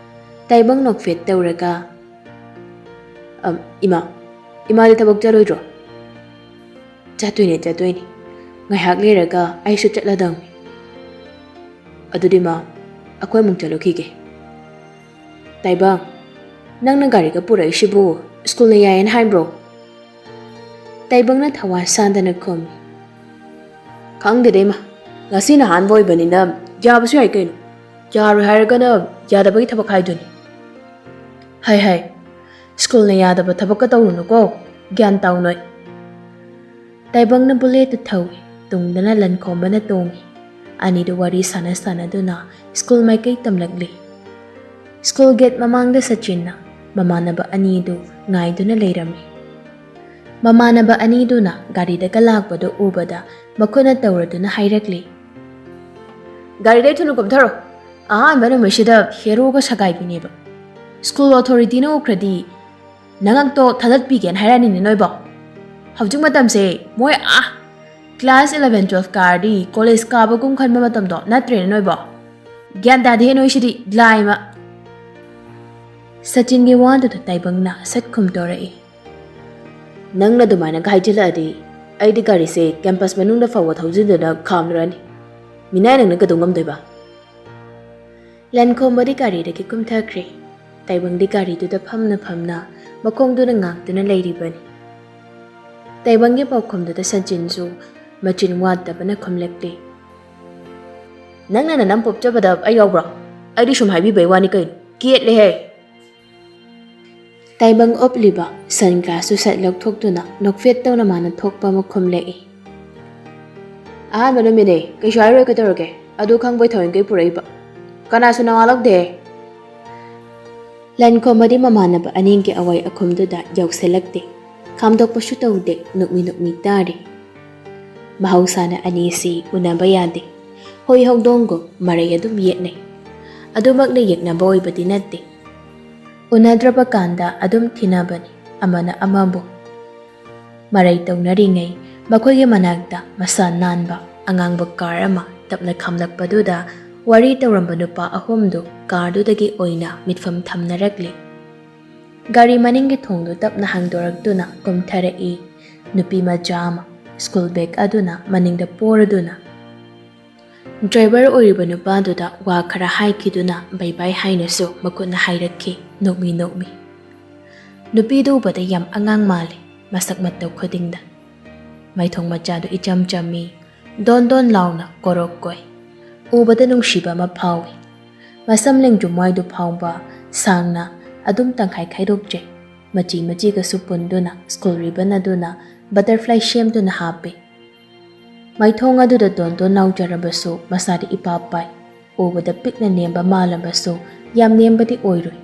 ꯇꯥꯏꯕꯪ ꯅꯣꯛꯐꯦꯠ ꯇꯧꯔꯒ, "ꯑꯝ, ꯏꯃꯥ, ꯏꯃꯥꯗꯤ ꯊꯕꯛ ꯆꯠꯂꯣꯏꯗ꯭ꯔꯣ?" "ꯆꯠꯇꯣꯏꯅꯦ, ꯆꯠꯇꯣꯏꯅꯦ꯫ ꯉꯥꯏꯍꯥꯛ ꯂꯩꯔꯒ ꯑꯩꯁꯨ ꯆꯠꯂꯗꯧꯅꯤ꯫ ꯑꯗꯨꯗꯤ ꯃꯥ, ꯑꯩꯈꯣꯏ ꯑꯃꯨꯛ ꯆꯠꯂꯨꯈꯤꯒꯦ꯫ ꯇꯥꯏꯕꯪ, ꯅꯪꯅ ꯒꯥꯔꯤꯒ ꯄꯨꯔꯛꯏꯁꯤꯕꯨ ꯁ꯭ꯀꯨꯜꯅ ꯌꯥꯏꯌꯦꯅ ꯍꯥꯏꯕ꯭ꯔꯣ? ꯇꯥꯏꯕꯪꯅ ꯊꯋꯥ ꯁꯥꯗꯅ ꯈꯨꯝꯃꯤ꯫ ꯈꯪꯗꯦꯗ ꯏꯃꯥ, ꯉꯁꯤꯅ ꯑꯍꯥꯟꯕ ꯑꯣꯏꯕꯅꯤꯅ ꯌꯥꯕꯁꯨ ꯌꯥꯏ ꯀꯩꯅꯣ꯫ ꯌꯥꯔꯣꯏ ꯍꯥꯏꯔꯒꯅ ꯌꯥꯗꯕꯒꯤ ꯊꯕꯛ ꯍꯥꯏꯗꯨꯅꯤ꯫ ꯍꯥꯏ ꯍꯥꯏ, ꯁ꯭ꯀꯨꯜꯅ ꯌꯥꯗꯕ ꯊꯕꯛꯀ ꯇꯧꯔꯨꯅꯨꯀꯣ, ꯒ꯭ꯌꯥꯟ ꯇꯥꯎ ꯅꯣꯏ꯫ ꯇꯥꯏꯕꯪꯅ ꯕꯨꯂꯦꯠꯇꯨ ꯊꯧꯏ, ꯇꯨꯡꯗꯅ ꯂꯟꯈꯣꯝꯕꯅ ꯇꯣꯡꯏ꯫ ꯑꯅꯤꯗꯨ ꯋꯥꯔꯤ ꯁꯥꯟꯅ ꯁꯥꯟꯅꯗꯨꯅ ꯁ꯭ꯀꯨꯜ ꯃꯥꯏꯀꯩ ꯇꯝꯂꯛꯂꯤ꯫ ꯁ꯭ꯀꯨꯜ ꯒꯦꯠ ꯃꯃꯥꯡꯗ ꯁꯆꯤꯟꯅ ꯃꯃꯥꯟꯅꯕ ꯑꯅꯤꯗꯨ ꯉꯥꯏꯗꯨꯅ ꯂꯩꯔꯝꯃꯤ꯫ ꯃꯃꯥꯟꯅꯕ ꯑꯅꯤꯗꯨꯅ ꯒꯥꯔꯤꯗꯒ ꯂꯥꯛꯄꯗꯨ ꯎꯕꯗ ꯃꯈꯨꯠꯅ ꯇꯧꯔꯗꯨꯅ ꯍꯥꯏꯔꯛꯂꯤ, "ꯒꯥꯔꯤꯗꯩ ꯊꯨꯅ ꯀꯨꯝꯊꯔꯣ꯫ ꯑꯍꯥꯟꯕ ꯅꯨꯃꯤꯠꯁꯤꯗ ꯍꯦꯔꯣꯒ ꯁꯒꯥꯏꯕꯤꯅꯦꯕ꯫ ꯁ꯭ꯀꯨꯜ ꯑꯣꯊꯣꯔꯤꯇꯤꯅ ꯎꯈ꯭ꯔꯗꯤ ꯅꯉꯛꯇꯣ ꯊꯥꯗꯠꯄꯤꯒꯦꯅ ꯍꯥꯏꯔꯛꯑꯅꯤꯅꯦ ꯅꯣꯏꯕꯣ꯫ ꯍꯧꯖꯤꯛ ꯃꯇꯝꯁꯦ ꯃꯣꯏ, ꯑꯥ, ꯀ꯭ꯂꯥꯁ ꯏꯂꯚꯦꯟ ꯇꯨꯋꯦꯜꯐ ꯀꯥꯔꯗꯤ ꯀꯣꯂꯦꯖ ꯀꯥꯕꯒꯨꯝ ꯈꯟꯕ ꯃꯇꯝꯗꯣ ꯅꯠꯇ꯭ꯔꯦꯅꯦ ꯅꯣꯏꯕꯣ꯫ ꯒ꯭ꯌꯥꯟ ꯇꯥꯗꯦꯍꯦ ꯅꯣꯏꯁꯤꯗꯤ, ꯂꯥꯏꯃ!" ꯁꯆꯤꯟꯒꯤ ꯋꯥꯗꯨꯗ ꯇꯥꯏꯕꯪꯅ ꯁꯠ ꯈꯨꯝꯇꯣꯔꯛꯏ꯫ "ꯅꯪꯅ ꯑꯗꯨꯃꯥꯏꯅꯒ ꯍꯥꯏꯖꯤꯜꯂꯛꯑꯗꯤ ꯑꯩꯗꯤ ꯒꯥꯔꯤꯁꯦ ꯀꯦꯝꯄꯁ ꯃꯅꯨꯡꯗ ꯐꯥꯎꯕ ꯊꯧꯖꯤꯟꯗꯨꯅ ꯈꯥꯝꯂꯨꯔꯅꯤ꯫ ꯃꯤꯅꯥꯏ ꯅꯪꯅ ꯀꯩꯗꯧ ꯉꯝꯗꯣꯏꯕ?" ꯂꯟꯈꯣꯝꯕꯗꯤ ꯒꯥꯔꯤꯗꯒꯤ ꯀꯨꯝꯊꯈ꯭ꯔꯦ꯫ ꯇꯥꯏꯕꯪꯗꯤ ꯒꯥꯔꯤꯗꯨꯗ ꯐꯝꯅ ꯐꯝꯅ ꯃꯈꯣꯡꯗꯨꯅ ꯉꯥꯛꯇꯨꯅ ꯂꯩꯔꯤꯕꯅꯤ꯫ ꯇꯥꯏꯕꯪꯒꯤ ꯄꯥꯎꯈꯨꯝꯗꯨꯗ ꯁꯆꯤꯟꯁꯨ ꯃꯆꯤꯟ ꯋꯥꯠꯇꯕꯅ ꯈꯨꯝꯂꯛꯂꯤ꯫ "ꯅꯪꯅ ꯅꯅꯝ ꯄꯣꯛꯆꯕꯗ ꯑꯩ ꯌꯥꯎꯕ꯭ꯔꯣ? ꯑꯩꯗꯤ ꯁꯨꯝ ꯍꯥꯏꯕꯤꯕꯩ ꯋꯥꯅꯤ ꯀꯩꯅꯣ꯫ ꯀꯦꯠꯂꯦꯍꯦ!" ꯇꯥꯏꯕꯪ ꯎꯞꯂꯤꯕ ꯁꯟ ꯒ꯭ꯂꯥꯁꯇꯨ ꯁꯠ ꯂꯧꯊꯣꯛꯇꯨꯅ ꯅꯣꯛꯐꯦꯠ ꯇꯧꯅ ꯃꯥꯅ ꯊꯣꯛꯄ ꯑꯃ ꯈꯨꯝꯂꯛꯏ꯫ "ꯑꯍꯥꯟꯕ ꯅꯨꯃꯤꯠꯅꯦ, ꯀꯩꯁꯨ ꯍꯥꯏꯔꯣꯏ ꯀꯩꯗꯧꯔꯒꯦ? ꯑꯗꯨ ꯈꯪꯕꯩ ꯊꯑꯣꯏꯀꯩ ꯄꯨꯔꯛꯏꯕ꯫ ꯀꯅꯥꯁꯨ ꯅꯋꯥ ꯂꯧꯗꯦ!" ꯂꯟꯈꯣꯝꯕꯗꯤ ꯃꯃꯥꯟꯅꯕ ꯑꯅꯤꯒꯤ ꯑꯋꯥꯏ ꯑꯈꯨꯝꯗꯨꯗ ꯌꯧꯁꯤꯜꯂꯛꯇꯦ꯫ ꯈꯥꯝꯗꯣꯛꯄꯁꯨ ꯇꯧꯗꯦ, ꯅꯨꯛꯃꯤ ꯅꯨꯛꯃꯤ ꯇꯥꯔꯤ꯫ ꯃꯍꯧꯁꯥꯅ ꯑꯅꯤꯁꯤ ꯎꯅꯕ ꯌꯥꯗꯦ꯫ ꯍꯨꯏ ꯍꯧꯗꯣꯡꯒꯨꯝ ꯃꯔꯩ ꯑꯗꯨꯝ ꯌꯦꯠꯅꯩ꯫ ꯑꯗꯨꯃꯛꯅ ꯌꯦꯛꯅꯕ ꯑꯣꯏꯕꯗꯤ ꯅꯠꯇꯦ꯫ ꯎꯅꯗ꯭ꯔꯕ ꯀꯥꯟꯗ ꯑꯗꯨꯝ ꯊꯤꯅꯕꯅꯤ ꯑꯃꯅ ꯑꯃꯕꯨ꯫ ꯃꯔꯩ ꯇꯧꯅꯔꯤꯉꯩ ꯃꯈꯣꯏꯒꯤ ꯃꯅꯥꯛꯇ ꯃꯁꯥ ꯅꯥꯟꯕ ꯑꯉꯥꯡꯕ ꯀꯥꯔ ꯑꯃ ꯇꯞꯅ ꯈꯥꯝꯂꯛꯄꯗꯨꯗ ꯋꯥꯔꯤ ꯇꯧꯔꯝꯕ ꯅꯨꯄꯥ ꯑꯍꯨꯝꯗꯨ ꯀꯥꯔꯗꯨꯗꯒꯤ ꯑꯣꯏꯅ ꯃꯤꯠꯐꯝ ꯊꯝꯅꯔꯛꯂꯤ꯫ ꯒꯥꯔꯤ ꯃꯅꯤꯡꯒꯤ ꯊꯣꯡꯗꯨ ꯇꯞꯅ ꯍꯥꯡꯗꯣꯔꯛꯇꯨꯅ ꯀꯨꯝꯊꯔꯛꯏ ꯅꯨꯄꯤ ꯃꯆꯥ ꯑꯃ꯫ ꯁ꯭ꯀꯨꯜ ꯕꯦꯒ ꯑꯗꯨꯅ ꯃꯅꯤꯡꯗ ꯄꯣꯔꯗꯨꯅ ꯗ꯭ꯔꯥꯏꯚꯔ ꯑꯣꯏꯔꯤꯕ ꯅꯨꯄꯥꯗꯨꯗ ꯋꯥ ꯈꯔ ꯍꯥꯏꯈꯤꯗꯨꯅ ꯕꯥꯏ ꯕꯥꯏ ꯍꯥꯏꯅꯁꯨ ꯃꯈꯨꯠꯅ ꯍꯥꯏꯔꯛꯈꯤ, ꯅꯣꯛꯃꯤ ꯅꯣꯛꯃꯤ꯫ ꯅꯨꯄꯤꯗꯨ ꯎꯕꯗ ꯌꯥꯝ ꯑꯉꯥꯡ ꯃꯥꯜꯂꯤ, ꯃꯁꯛ ꯃꯇꯧ ꯈꯨꯗꯤꯡꯗ꯫ ꯃꯥꯏꯊꯣꯡ ꯃꯆꯥꯗꯨ ꯏꯆꯝ ꯆꯝꯃꯤ, ꯗꯣꯟ ꯗꯣꯟ ꯂꯥꯎꯅ ꯀꯣꯔꯣꯛ ꯀꯣꯏ꯫ ꯎꯕꯗ ꯅꯨꯡꯁꯤꯕ ꯑꯃ ꯐꯥꯎꯏ꯫ ꯃꯁꯝ ꯂꯦꯡꯖꯨꯝ ꯋꯥꯏꯗꯨ ꯐꯥꯎꯕ ꯁꯥꯡꯅ ꯑꯗꯨꯝ ꯇꯪꯈꯥꯏ ꯈꯥꯏꯗꯣꯛꯆꯩ꯫ ꯃꯆꯤ ꯃꯆꯤꯒꯁꯨ ꯄꯨꯟꯗꯨꯅ ꯁ꯭ꯀꯨꯜ ꯔꯤꯕꯟ ꯑꯗꯨꯅ ꯕꯇꯔꯐ꯭ꯂꯥꯏ ꯁꯦꯝꯗꯨꯅ ꯍꯥꯞꯄꯤ꯫ ꯃꯥꯏꯊꯣꯡ ꯑꯗꯨꯗ ꯗꯣꯟ ꯗꯣꯟ ꯂꯥꯎꯖꯔꯕꯁꯨ ꯃꯁꯥꯗꯤ ꯏꯄꯥ ꯄꯥꯏ꯫ ꯎꯕꯗ ꯄꯤꯛꯅ ꯅꯦꯝꯕ ꯃꯥꯜꯂꯕꯁꯨ ꯌꯥꯝ ꯅꯦꯝꯕꯗꯤ ꯑꯣꯏꯔꯣꯏ꯫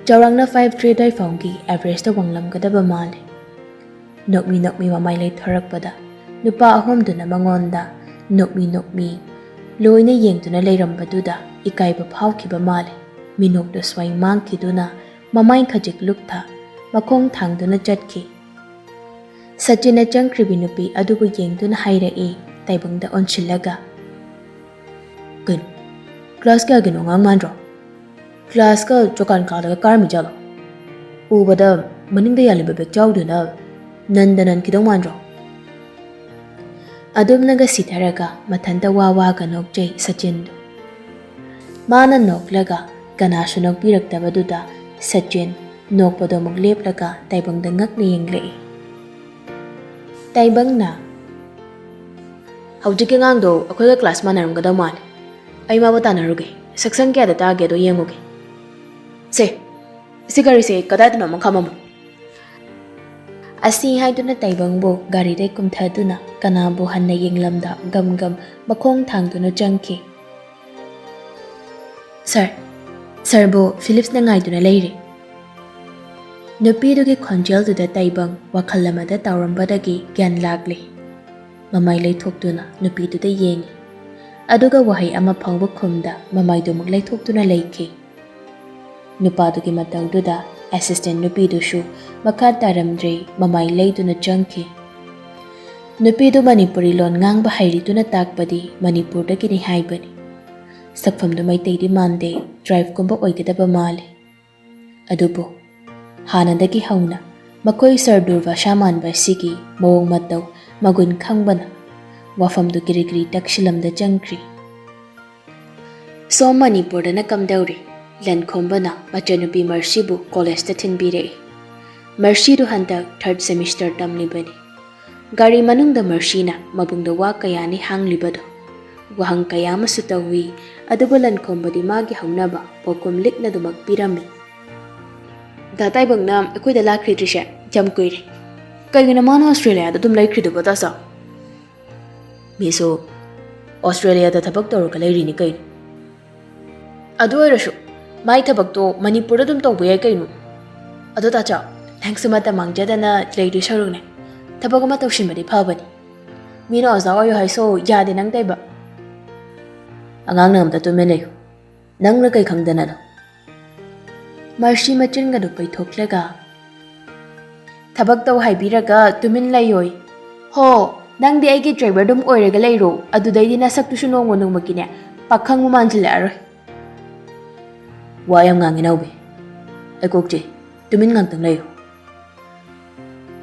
ꯆꯥꯎꯔꯥꯛꯅ ꯐꯥꯏꯚ ꯊ꯭ꯔꯤ ꯑꯗꯥꯏꯐꯥꯎꯒꯤ ꯑꯦꯚꯔꯦꯖꯇ ꯋꯥꯡꯂꯝꯒꯗꯕ ꯃꯥꯜꯂꯤ꯫ ꯅꯣꯛꯃꯤ ꯅꯣꯛꯃꯤ ꯃꯃꯥꯏ ꯂꯩꯊꯣꯔꯛꯄꯗ ꯅꯨꯄꯥ ꯑꯍꯨꯝꯗꯨꯅ ꯃꯉꯣꯟꯗ ꯅꯣꯛꯃꯤ ꯅꯣꯛꯃꯤ ꯂꯣꯏꯅ ꯌꯦꯡꯗꯨꯅ ꯂꯩꯔꯝꯕꯗꯨꯗ ꯏꯀꯥꯏꯕ ꯐꯥꯎꯈꯤꯕ ꯃꯥꯜꯂꯤ꯫ ꯃꯤꯅꯣꯛꯇꯨ ꯁ꯭ꯋꯥꯏ ꯃꯥꯡꯈꯤꯗꯨꯅ ꯃꯃꯥꯏ ꯈꯖꯤꯛ ꯂꯨꯞꯊ ꯃꯈꯣꯡ ꯊꯥꯡꯗꯨꯅ ꯆꯠꯈꯤ꯫ ꯁꯆꯤꯟꯅ ꯆꯪꯈ꯭ꯔꯤꯕꯤ ꯅꯨꯄꯤ ꯑꯗꯨꯕꯨ ꯌꯦꯡꯗꯨꯅ ꯍꯥꯏꯔꯛꯏ, ꯇꯥꯏꯕꯪꯗ ꯑꯣꯟꯁꯤꯜꯂꯒ, "ꯀꯩꯅꯣ, ꯀ꯭ꯂꯥꯁ ꯀꯌꯥꯒꯤꯅꯣ ꯑꯉꯥꯡ ꯃꯥꯟꯗ꯭ꯔꯣ? ꯀ꯭ꯂꯥꯁꯀ ꯆꯣꯀꯥꯟ ꯀꯥꯗꯒ ꯀꯥꯔꯝꯃꯤ ꯖꯥꯠꯂꯣ? ꯎꯕꯗ ꯃꯅꯤꯡꯗ ꯌꯥꯜꯂꯤꯕ ꯕꯦꯛꯆꯥꯎꯗꯨꯅ ꯅꯟꯗ ꯅꯟꯈꯤꯗꯧ ꯃꯥꯟꯗ꯭ꯔꯣ?" ꯑꯗꯨꯝꯅꯒ ꯁꯤꯊꯔꯒ ꯃꯊꯟꯇ ꯋꯥ ꯋꯥꯒ ꯅꯣꯛꯆꯩ ꯁꯆꯤꯟꯗꯨ꯫ ꯃꯥꯅ ꯅꯣꯛꯂꯒ ꯀꯅꯥꯁꯨ ꯅꯣꯛꯄꯤꯔꯛꯇꯕꯗꯨꯗ ꯁꯆꯤꯟ ꯅꯣꯛꯄꯗꯣ ꯑꯃꯨꯛ ꯂꯦꯞꯂꯒ ꯇꯥꯏꯕꯪꯗ ꯉꯛꯅ ꯌꯦꯡꯂꯛꯏ꯫ ꯇꯥꯏꯕꯪꯅ, "ꯍꯧꯖꯤꯛꯀꯤ ꯑꯉꯥꯡꯗꯣ ꯑꯩꯈꯣꯏꯒ ꯀ꯭ꯂꯥꯁ ꯃꯥꯟꯅꯔꯝꯒꯗꯧ ꯃꯥꯜꯂꯦ꯫ ꯑꯩ ꯃꯥꯕꯨ ꯇꯥꯟꯅꯔꯨꯒꯦ꯫ ꯁꯦꯛꯁꯟ ꯀꯌꯥꯗ ꯇꯥꯒꯦꯗꯣ ꯌꯦꯡꯉꯨꯒꯦ꯫ ꯁꯦ, ꯁꯤ ꯒꯥꯔꯤꯁꯦ ꯀꯗꯥꯏꯗꯅꯣ ꯑꯃ ꯈꯥꯝꯃꯝꯃꯣ꯫" ꯑꯁꯤ ꯍꯥꯏꯗꯨꯅ ꯇꯥꯏꯕꯪꯕꯨ ꯒꯥꯔꯤꯗꯩ ꯀꯨꯝꯊꯗꯨꯅ ꯀꯅꯥꯕꯨ ꯍꯟꯅ ꯌꯦꯡꯂꯝꯗ ꯒꯝ ꯒꯝ ꯃꯈꯣꯡ ꯊꯥꯡꯗꯨꯅ ꯆꯪꯈꯤ꯫ "ꯁꯥꯔ, ꯁꯥꯔꯕꯨ ꯐꯤꯂꯤꯞꯁꯅ ꯉꯥꯏꯗꯨꯅ ꯂꯩꯔꯤ꯫" ꯅꯨꯄꯤꯗꯨꯒꯤ ꯈꯣꯟꯖꯦꯜꯗꯨꯗ ꯇꯥꯏꯕꯪ ꯋꯥꯈꯜ ꯑꯃꯗ ꯇꯥꯎꯔꯝꯕꯗꯒꯤ ꯒ꯭ꯌꯥꯟ ꯂꯥꯛꯂꯦ꯫ ꯃꯃꯥꯏ ꯂꯩꯊꯣꯛꯇꯨꯅ ꯅꯨꯄꯤꯗꯨꯗ ꯌꯦꯡꯉꯤ꯫ ꯑꯗꯨꯒ ꯋꯥꯍꯩ ꯑꯃ ꯐꯥꯎꯕ ꯈꯨꯝꯗ ꯃꯃꯥꯏꯗꯨꯃꯛ ꯂꯩꯊꯣꯛꯇꯨꯅ ꯂꯩꯈꯤ꯫ ꯅꯨꯄꯥꯗꯨꯒꯤ ꯃꯇꯧꯗꯨꯗ ꯑꯦꯁꯤꯁꯇꯦꯟ ꯅꯨꯄꯤꯗꯨꯁꯨ ꯃꯈꯥ ꯇꯥꯔꯝꯗ꯭ꯔꯦ, ꯃꯃꯥꯏ ꯂꯩꯗꯨꯅ ꯆꯪꯈꯤ꯫ ꯅꯨꯄꯤꯗꯨ ꯃꯅꯤꯄꯨꯔꯤ ꯂꯣꯟ ꯉꯥꯡꯕ ꯍꯩꯔꯤꯗꯨꯅ ꯇꯥꯛꯄꯗꯤ ꯃꯅꯤꯄꯨꯔꯗꯒꯤꯅꯤ ꯍꯥꯏꯕꯅꯤ꯫ ꯁꯛꯐꯝꯗꯨ ꯃꯩꯇꯩꯗꯤ ꯃꯥꯟꯗꯦ, ꯇ꯭ꯔꯥꯏꯕꯀꯨꯝꯕ ꯑꯣꯏꯒꯗꯕ ꯃꯥꯜꯂꯤ꯫ ꯑꯗꯨꯕꯨ ꯍꯥꯟꯅꯗꯒꯤ ꯍꯧꯅ ꯃꯈꯣꯏ ꯁꯔ ꯗꯨꯔꯚꯥꯁꯥ ꯃꯥꯟꯕ ꯑꯁꯤꯒꯤ ꯃꯑꯣꯡ ꯃꯇꯧ ꯃꯒꯨꯟ ꯈꯪꯕꯅ ꯋꯥꯐꯝꯗꯨ ꯀꯤꯔꯤ ꯀꯤꯔꯤ ꯇꯛꯁꯤꯜꯂꯝꯗ ꯆꯪꯈ꯭ꯔꯤ꯫ ꯁꯣꯝ ꯃꯅꯤꯄꯨꯔꯗꯅ ꯀꯝꯗꯧꯔꯤ? ꯂꯟꯈꯣꯝꯕꯅ ꯃꯆꯟꯅꯨꯄꯤ ꯃꯔꯁꯤꯕꯨ ꯀꯣꯂꯦꯖꯇ ꯊꯤꯟꯕꯤꯔꯛꯏ꯫ ꯃꯔꯁꯤꯗꯨ ꯍꯟꯗꯛ ꯊꯥꯔꯠ ꯁꯦꯃꯤꯁꯇꯔ ꯇꯝꯂꯤꯕꯅꯤ꯫ ꯒꯥꯔꯤ ꯃꯅꯨꯡꯗ ꯃꯔꯁꯤꯅ ꯃꯕꯨꯡꯗ ꯋꯥ ꯀꯌꯥꯅꯤ ꯍꯥꯡꯂꯤꯕꯗꯣ꯫ ꯋꯥꯍꯪ ꯀꯌꯥ ꯑꯃꯁꯨ ꯇꯧꯏ, ꯑꯗꯨꯕꯨ ꯂꯟꯈꯣꯝꯕꯗꯤ ꯃꯥꯒꯤ ꯍꯧꯅꯕ ꯄꯥꯎꯈꯨꯝ ꯂꯤꯛꯅꯗꯨꯃꯛ ꯄꯤꯔꯝꯃꯤ꯫ ꯗꯥ ꯇꯥꯏꯕꯪꯅ ꯑꯩꯈꯣꯏꯗ ꯂꯥꯛꯈꯤꯗ꯭ꯔꯤꯁꯦ ꯌꯥꯝ ꯀꯨꯏꯔꯦ꯫ ꯀꯩꯒꯤꯅꯣ ꯃꯥꯅ ꯑꯣꯁꯇ꯭ꯔꯦꯂꯤꯌꯥꯗ ꯑꯗꯨꯝ ꯂꯩꯈ꯭ꯔꯤꯗꯨꯕꯣ, ꯇꯥꯆꯧ? ꯃꯤꯁꯨ ꯑꯣꯁꯇ꯭ꯔꯦꯂꯤꯌꯥꯗ ꯊꯕꯛ ꯇꯧꯔꯒ ꯂꯩꯔꯤꯅꯤ ꯀꯩꯅꯣ꯫ ꯑꯗꯨ ꯑꯣꯏꯔꯁꯨ ꯃꯥꯏ ꯊꯕꯛꯇꯣ ꯃꯅꯤꯄꯨꯔꯗ ꯑꯗꯨꯝ ꯇꯧꯕ ꯌꯥꯏ ꯀꯩꯅꯣ꯫ ꯑꯗꯣ ꯇꯥꯆꯧ, ꯅꯪꯁꯨ ꯃꯇꯝ ꯃꯥꯡꯖꯗꯅ ꯂꯩꯗꯣꯏ ꯁꯔꯨꯛꯅꯦ, ꯊꯕꯛ ꯑꯃ ꯇꯧꯁꯤꯟꯕꯗꯤ ꯐꯕꯅꯤ꯫ ꯃꯤꯅ ꯑꯣꯖꯥ ꯑꯣꯏꯌꯨ ꯍꯥꯏꯁꯨ ꯌꯥꯗꯦ ꯅꯪ ꯇꯩꯕ꯫ ꯑꯉꯥꯡꯅ ꯑꯝꯇ ꯇꯨꯃꯤꯟ ꯂꯩꯌꯨ꯫ ꯅꯪꯅ ꯀꯩ ꯈꯪꯗꯅꯅꯣ? ꯃꯔꯁꯤ ꯃꯆꯤꯟꯒꯗꯨ ꯄꯩꯊꯣꯛꯂꯒ, ꯊꯕꯛ ꯇꯧ ꯍꯥꯏꯕꯤꯔꯒ ꯇꯨꯃꯤꯟ ꯂꯩꯌꯣꯏ꯫ ꯍꯣ, ꯅꯪꯗꯤ ꯑꯩꯒꯤ ꯗ꯭ꯔꯥꯏꯚꯔ ꯑꯗꯨꯝ ꯑꯣꯏꯔꯒ ꯂꯩꯔꯣ, ꯑꯗꯨꯗꯩꯗꯤ ꯅꯁꯛꯇꯨꯁꯨ ꯅꯣꯡꯃ ꯅꯣꯡꯃꯒꯤꯅꯦ ꯄꯥꯈꯪꯕ ꯃꯥꯟꯁꯤꯜꯂꯛꯑꯔꯣꯏ꯫ ꯋꯥ ꯌꯥꯝ ꯉꯥꯡꯉꯤ ꯅꯥꯎꯕꯤ꯫ ꯑꯩ ꯀꯣꯛ ꯆꯤꯛꯏ꯫ ꯇꯨꯃꯤꯟ ꯉꯥꯛꯇꯪ ꯂꯩꯌꯨ꯫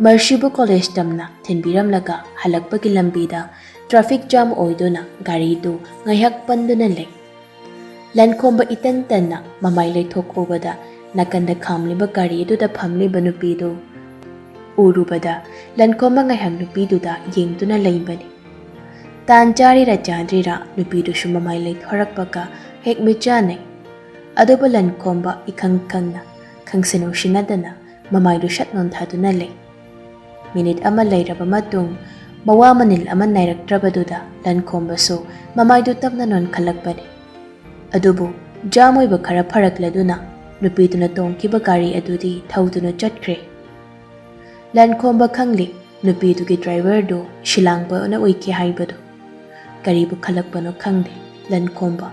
ꯃꯔꯁꯤꯕꯨ ꯀꯣꯂꯦꯖ ꯇꯝꯅ ꯊꯤꯟꯕꯤꯔꯝꯂꯒ ꯍꯜꯂꯛꯄꯒꯤ ꯂꯝꯕꯤꯗ ꯇ꯭ꯔꯥꯐꯤꯛ ꯖꯥꯝ ꯑꯣꯏꯗꯨꯅ ꯒꯥꯔꯤꯗꯨ ꯉꯥꯏꯍꯥꯛ ꯄꯟꯗꯨꯅ ꯂꯩ꯫ ꯂꯟꯈꯣꯝꯕ ꯏꯇꯟ ꯇꯟꯅ ꯃꯃꯥꯏ ꯂꯩꯊꯣꯛ ꯎꯕꯗ ꯅꯥꯀꯟꯗ ꯈꯥꯝꯂꯤꯕ ꯒꯥꯔꯤ ꯑꯗꯨꯗ ꯐꯝꯂꯤꯕ ꯅꯨꯄꯤꯗꯨ ꯎꯔꯨꯕꯗ ꯂꯟꯈꯣꯝꯕ ꯉꯥꯏꯍꯥꯛ ꯅꯨꯄꯤꯗꯨꯗ ꯌꯦꯡꯗꯨꯅ ꯂꯩꯕꯅꯤ꯫ ꯇꯥꯟ ꯆꯥꯔꯤꯔꯥ ꯆꯥꯗ꯭ꯔꯤꯔꯥ ꯅꯨꯄꯤꯗꯨꯁꯨ ꯃꯃꯥꯏ ꯂꯩꯊꯣꯔꯛꯄꯒ ꯍꯦꯛ ꯃꯤꯠ ꯆꯥꯅꯩ꯫ ꯑꯗꯨꯕꯨ ꯂꯟꯈꯣꯝꯕ ꯏꯈꯪ ꯈꯪꯅ ꯈꯪꯁꯤꯟ ꯎꯁꯤꯟꯅꯗꯅ ꯃꯃꯥꯏꯗꯨ ꯁꯠ ꯅꯣꯟꯊꯗꯨꯅ ꯂꯩ꯫ ꯃꯤꯅꯤꯠ ꯑꯃ ꯂꯩꯔꯕ ꯃꯇꯨꯡ ꯃꯋꯥ ꯃꯅꯤꯜ ꯑꯃ ꯅꯥꯏꯔꯛꯇ꯭ꯔꯕꯗꯨꯗ ꯂꯟꯈꯣꯝꯕꯁꯨ ꯃꯃꯥꯏꯗꯨ ꯇꯞꯅ ꯅꯣꯟꯈꯠꯂꯛꯄꯅꯤ꯫ ꯑꯗꯨꯕꯨ ꯖꯥꯝ ꯑꯣꯏꯕ ꯈꯔ ꯐꯔꯛꯂꯗꯨꯅ ꯅꯨꯄꯤꯗꯨꯅ ꯇꯣꯡꯈꯤꯕ ꯒꯥꯔꯤ ꯑꯗꯨꯗꯤ ꯊꯧꯗꯨꯅ ꯆꯠꯈ꯭ꯔꯦ꯫ ꯂꯟꯈꯣꯝꯕ ꯈꯪꯂꯤ ꯅꯨꯄꯤꯗꯨꯒꯤ ꯗ꯭ꯔꯥꯏꯚꯔꯗꯨ ꯁꯤꯂꯥꯡꯕꯅ ꯑꯣꯏꯈꯤ ꯍꯥꯏꯕꯗꯨ꯫ ꯀꯔꯤꯕꯨ ꯈꯜꯂꯛꯄꯅꯣ ꯈꯪꯗꯦ, ꯂꯟꯈꯣꯝꯕ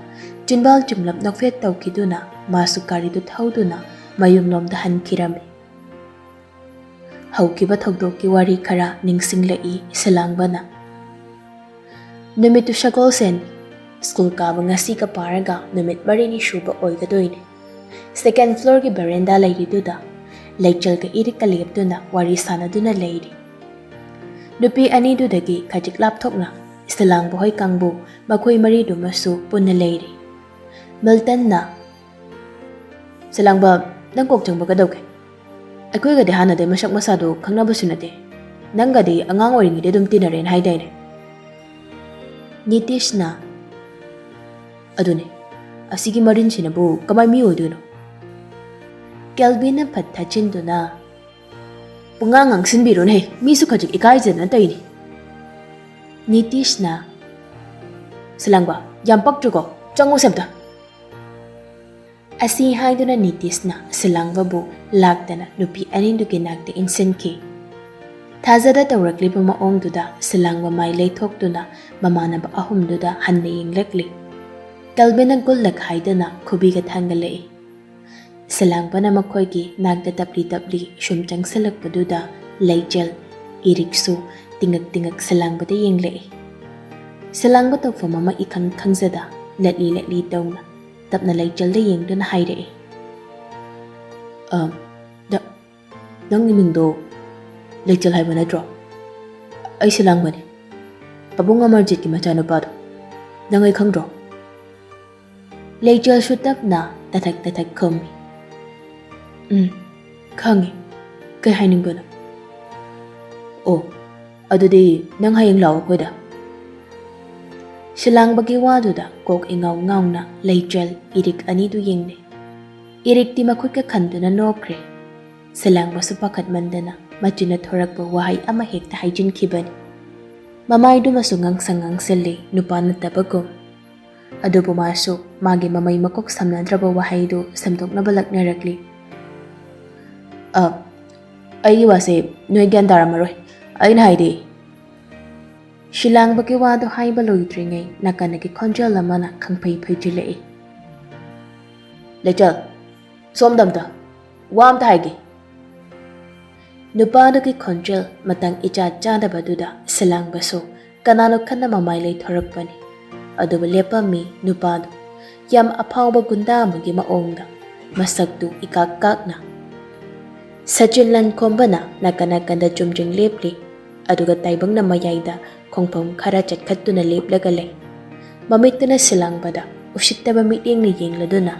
ꯆꯤꯟꯕꯥꯜ ꯆꯤꯡꯂꯞ ꯅꯣꯛꯐꯦꯠ ꯇꯧꯈꯤꯗꯨꯅ ꯃꯥꯁꯨ ꯒꯥꯔꯤꯗꯨ ꯊꯧꯗꯨꯅ ꯃꯌꯨꯝꯂꯣꯝꯗ ꯍꯟꯈꯤꯔꯝꯃꯤ꯫ ꯍꯧꯈꯤꯕ ꯊꯧꯗꯣꯛꯀꯤ ꯋꯥꯔꯤ ꯈꯔ ꯅꯤꯡꯁꯤꯡꯂꯛꯏ ꯁꯤꯂꯥꯡꯕꯅ꯫ ꯅꯨꯃꯤꯠꯇꯨ ꯁꯒꯣꯜꯁꯦꯟ꯫ ꯁ꯭ꯀꯨꯜ ꯀꯥꯕ ꯉꯁꯤꯒ ꯄꯥꯔꯒ ꯅꯨꯃꯤꯠ ꯃꯔꯤꯅꯤ ꯁꯨꯕ ꯑꯣꯏꯒꯗꯣꯏꯅꯤ꯫ ꯁꯦꯀꯦꯟ ꯐ꯭ꯂꯣꯔꯒꯤ ꯕꯦꯔꯦꯟꯗꯥ ꯂꯩꯔꯤꯗꯨꯗ ꯂꯩꯆꯜꯒ ꯏꯔꯤꯛꯀ ꯂꯦꯞꯇꯨꯅ ꯋꯥꯔꯤ ꯁꯥꯟꯅꯗꯨꯅ ꯂꯩꯔꯤ꯫ ꯅꯨꯄꯤ ꯑꯅꯤꯗꯨꯗꯒꯤ ꯈꯖꯤꯛ ꯂꯥꯞꯊꯣꯛꯅ ꯁꯂꯥꯡꯕ ꯍꯣꯏ ꯀꯥꯡꯕꯨ ꯃꯈꯣꯏ ꯃꯔꯤꯗꯨꯃꯁꯨ ꯄꯨꯟꯅ ꯂꯩꯔꯤ꯫ ꯃꯤꯜꯇꯟꯅ, "ꯁꯂꯥꯡꯕ, ꯅꯪ ꯀꯣꯛ ꯆꯪꯕ ꯀꯩꯗꯧꯒꯦ? ꯑꯩꯈꯣꯏꯒꯗꯤ ꯍꯥꯟꯅꯗꯩ ꯃꯁꯛ ꯃꯁꯥꯗꯣ ꯈꯪꯅꯕꯁꯨ ꯅꯠꯇꯦ꯫ ꯅꯪꯒꯗꯤ ꯑꯉꯥꯡ ꯑꯣꯏꯔꯤꯉꯩꯗꯩ ꯑꯗꯨꯝ ꯇꯤꯟꯅꯔꯦꯅ ꯍꯥꯏꯗꯥꯏꯅꯦ?" ꯅꯤꯇꯤꯁꯅ, "ꯑꯗꯨꯅꯦ, ꯑꯁꯤꯒꯤ ꯃꯔꯤꯟꯁꯤꯅꯕꯨ ꯀꯃꯥꯏ ꯃꯤ ꯑꯣꯏꯗꯣꯏꯅꯣ?" ꯀꯦꯜꯕꯤꯟꯅ ꯐꯠ ꯊꯥꯖꯤꯟꯗꯨꯅ, "ꯄꯨꯡꯉꯥꯡ ꯉꯥꯡꯁꯤꯟꯕꯤꯔꯨꯅꯦ, ꯃꯤꯁꯨ ꯈꯖꯤꯛ ꯏꯀꯥꯏꯖꯗꯅ ꯇꯧꯏꯅꯤ꯫" ꯅꯤꯇꯤꯁꯅ, "ꯁꯂꯥꯡꯕ, ꯌꯥꯝ ꯄꯛꯇ꯭ꯔꯤꯀꯣ, ꯆꯪꯉꯣꯁꯦ ꯑꯝꯇ꯫" ꯑꯁꯤ ꯍꯥꯏꯗꯨꯅ ꯅꯤꯇꯤꯁꯅ ꯁꯂꯥꯡꯕꯕꯨ ꯂꯥꯛꯇꯅ ꯅꯨꯄꯤ ꯑꯅꯤꯗꯨꯒꯤ ꯅꯥꯛꯇ ꯏꯟꯁꯤꯟꯈꯤ꯫ ꯊꯥꯖꯗ ꯇꯧꯔꯛꯂꯤꯕ ꯃꯑꯣꯡꯗꯨꯗ ꯁꯂꯥꯡꯕ ꯃꯥꯏ ꯂꯩꯊꯣꯛꯇꯨꯅ ꯃꯃꯥꯟꯅꯕ ꯑꯍꯨꯝꯗꯨꯗ ꯍꯟꯅ ꯌꯦꯡꯂꯛꯂꯤ꯫ ꯀꯦꯜꯕꯤꯟꯅ ꯒꯨꯜꯂꯛ ꯍꯥꯏꯗꯅ ꯈꯨꯕꯤꯒ ꯊꯥꯡꯒꯠꯂꯛꯏ꯫ ꯁꯂꯥꯡꯕꯅ ꯃꯈꯣꯏꯒꯤ ꯅꯥꯛꯇ ꯇꯞꯂꯤ ꯇꯞꯂꯤ ꯁꯨꯝ ꯆꯪꯁꯤꯜꯂꯛꯄꯗꯨꯗ ꯂꯩꯆꯦꯜ ꯏꯔꯤꯛꯁꯨ ꯇꯤꯡꯉꯛ ꯇꯤꯡꯉꯛ ꯁꯂꯥꯡꯕꯗ ꯌꯦꯡꯂꯛꯏ꯫ ꯁꯂꯥꯡꯕ ꯇꯧꯐꯝ ꯑꯃ ꯏꯈꯪ ꯈꯪꯖꯗ ꯂꯠꯂꯤ ꯂꯠꯂꯤ ꯇꯧꯅ ꯇꯞꯅ ꯂꯩꯆꯦꯜꯗ ꯌꯦꯡꯗꯨꯅ ꯍꯥꯏꯔꯛꯏ, "ꯑ, ꯅ-, ꯅꯪꯒꯤ ꯃꯤꯡꯗꯣ ꯂꯩꯆꯦꯜ ꯍꯥꯏꯕ ꯅꯠꯇ꯭ꯔꯣ? ꯑꯩ ꯁꯂꯥꯡꯕꯅꯦ, ꯄꯥꯕꯨꯡ ꯑꯃꯔꯖꯤꯠꯀꯤ ꯃꯆꯥꯅꯨꯄꯥꯗꯣ꯫ ꯅꯪ ꯑꯩ ꯈꯪꯗ꯭ꯔꯣ?" ꯂꯩꯆꯦꯜꯁꯨ ꯇꯞꯅ ꯇꯊꯛ ꯇꯊꯛ ꯈꯨꯝꯃꯤ꯫ "ꯎꯝ, ꯈꯪꯉꯤ꯫ ꯀꯩ ꯍꯥꯏꯅꯤꯡꯕꯅꯣ?" "ꯑꯣ, ꯑꯗꯨꯗꯤ ꯅꯪ ꯍꯌꯦꯡ ꯂꯥꯛꯑꯣ ꯑꯩꯈꯣꯏꯗ꯫" ꯁꯂꯥꯡꯕꯒꯤ ꯋꯥꯗꯨꯗ ꯀꯣꯛ ꯏꯉꯥꯎ ꯉꯥꯎꯅ ꯂꯩꯆꯦꯜ ꯏꯔꯤꯛ ꯑꯅꯤꯗꯨ ꯌꯦꯡꯅꯩ꯫ ꯏꯔꯤꯛꯇꯤ ꯃꯈꯨꯠꯀ ꯈꯟꯗꯨꯅ ꯅꯣꯛꯈ꯭ꯔꯦ꯫ ꯁꯂꯥꯡꯕꯁꯨ ꯄꯥꯈꯠꯃꯟꯗꯅ ꯃꯆꯤꯟꯅ ꯊꯣꯔꯛꯄ ꯋꯥꯍꯩ ꯑꯃ ꯍꯦꯛꯇ ꯍꯥꯏꯖꯤꯟꯈꯤꯕꯅꯤ꯫ ꯃꯃꯥꯏꯗꯨꯃꯁꯨ ꯉꯥꯡꯁꯪ ꯉꯥꯡꯁꯜꯂꯤ, ꯅꯨꯄꯥ ꯅꯠꯇꯕꯒꯨꯝ꯫ ꯑꯗꯨꯕꯨ ꯃꯥꯁꯨ ꯃꯥꯒꯤ ꯃꯃꯩ ꯃꯀꯣꯛ ꯁꯝꯅꯗ꯭ꯔꯕ ꯋꯥꯍꯩꯗꯨ ꯁꯦꯝꯗꯣꯛꯅꯕ ꯂꯛꯅꯔꯛꯂꯤ꯫ "ꯑ, ꯑꯩꯒꯤ ꯋꯥꯁꯦ ꯅꯣꯏ ꯒ꯭ꯌꯥꯟ ꯇꯥꯔꯝꯃꯔꯣꯏ꯫ ꯑꯩꯅ ꯍꯥꯏꯗꯤ꯫" ꯁꯤꯂꯥꯡꯕꯒꯤ ꯋꯥꯗꯨ ꯍꯥꯏꯕ ꯂꯣꯏꯗ꯭ꯔꯤꯉꯩ ꯅꯥꯀꯟꯗꯒꯤ ꯈꯣꯟꯖꯦꯜ ꯑꯃꯅ ꯈꯪꯐꯩ ꯐꯩꯖꯤꯜꯂꯛꯏ꯫ "ꯂꯩꯆꯦꯜ, ꯁꯣꯝꯗ ꯑꯝꯇ, ꯋꯥ ꯑꯝꯇ ꯍꯥꯏꯒꯦ꯫" ꯅꯨꯄꯥꯗꯨꯒꯤ ꯈꯣꯟꯖꯦꯜ ꯃꯇꯥꯡ ꯏꯆꯥ ꯆꯥꯗꯕꯗꯨꯗ ꯁꯤꯂꯥꯡꯕꯁꯨ ꯀꯅꯥꯅꯣ ꯈꯟꯅ ꯃꯃꯥꯏ ꯂꯩꯊꯣꯔꯛꯄꯅꯤ꯫ ꯑꯗꯨꯕꯨ ꯂꯦꯞꯄꯝꯃꯤ ꯅꯨꯄꯥꯗꯨ, ꯌꯥꯝ ꯑꯐꯥꯎꯕ ꯒꯨꯟꯗꯥ ꯑꯃꯒꯤ ꯃꯑꯣꯡꯗ, ꯃꯁꯛꯇꯨ ꯏꯀꯥꯛ ꯀꯥꯛꯅ꯫ ꯁꯆꯤꯟ ꯂꯟꯈꯣꯝꯕꯅ ꯅꯥꯀꯟ ꯅꯥꯀꯟꯗ ꯆꯨꯝꯗ꯭ꯔꯤꯡ ꯂꯦꯞꯂꯤ꯫ ꯑꯗꯨꯒ ꯇꯥꯏꯕꯪꯅ ꯃꯌꯥꯏꯗ ꯈꯣꯡꯐꯝ ꯈꯔ ꯆꯠꯈꯠꯇꯨꯅ ꯂꯦꯞꯂꯒ ꯂꯩ꯫ ꯃꯃꯤꯠꯇꯨꯅ ꯁꯤꯂꯥꯡꯕꯗ ꯎꯁꯤꯠꯇꯕ ꯃꯤꯠꯌꯦꯡꯅ ꯌꯦꯡꯂꯗꯨꯅ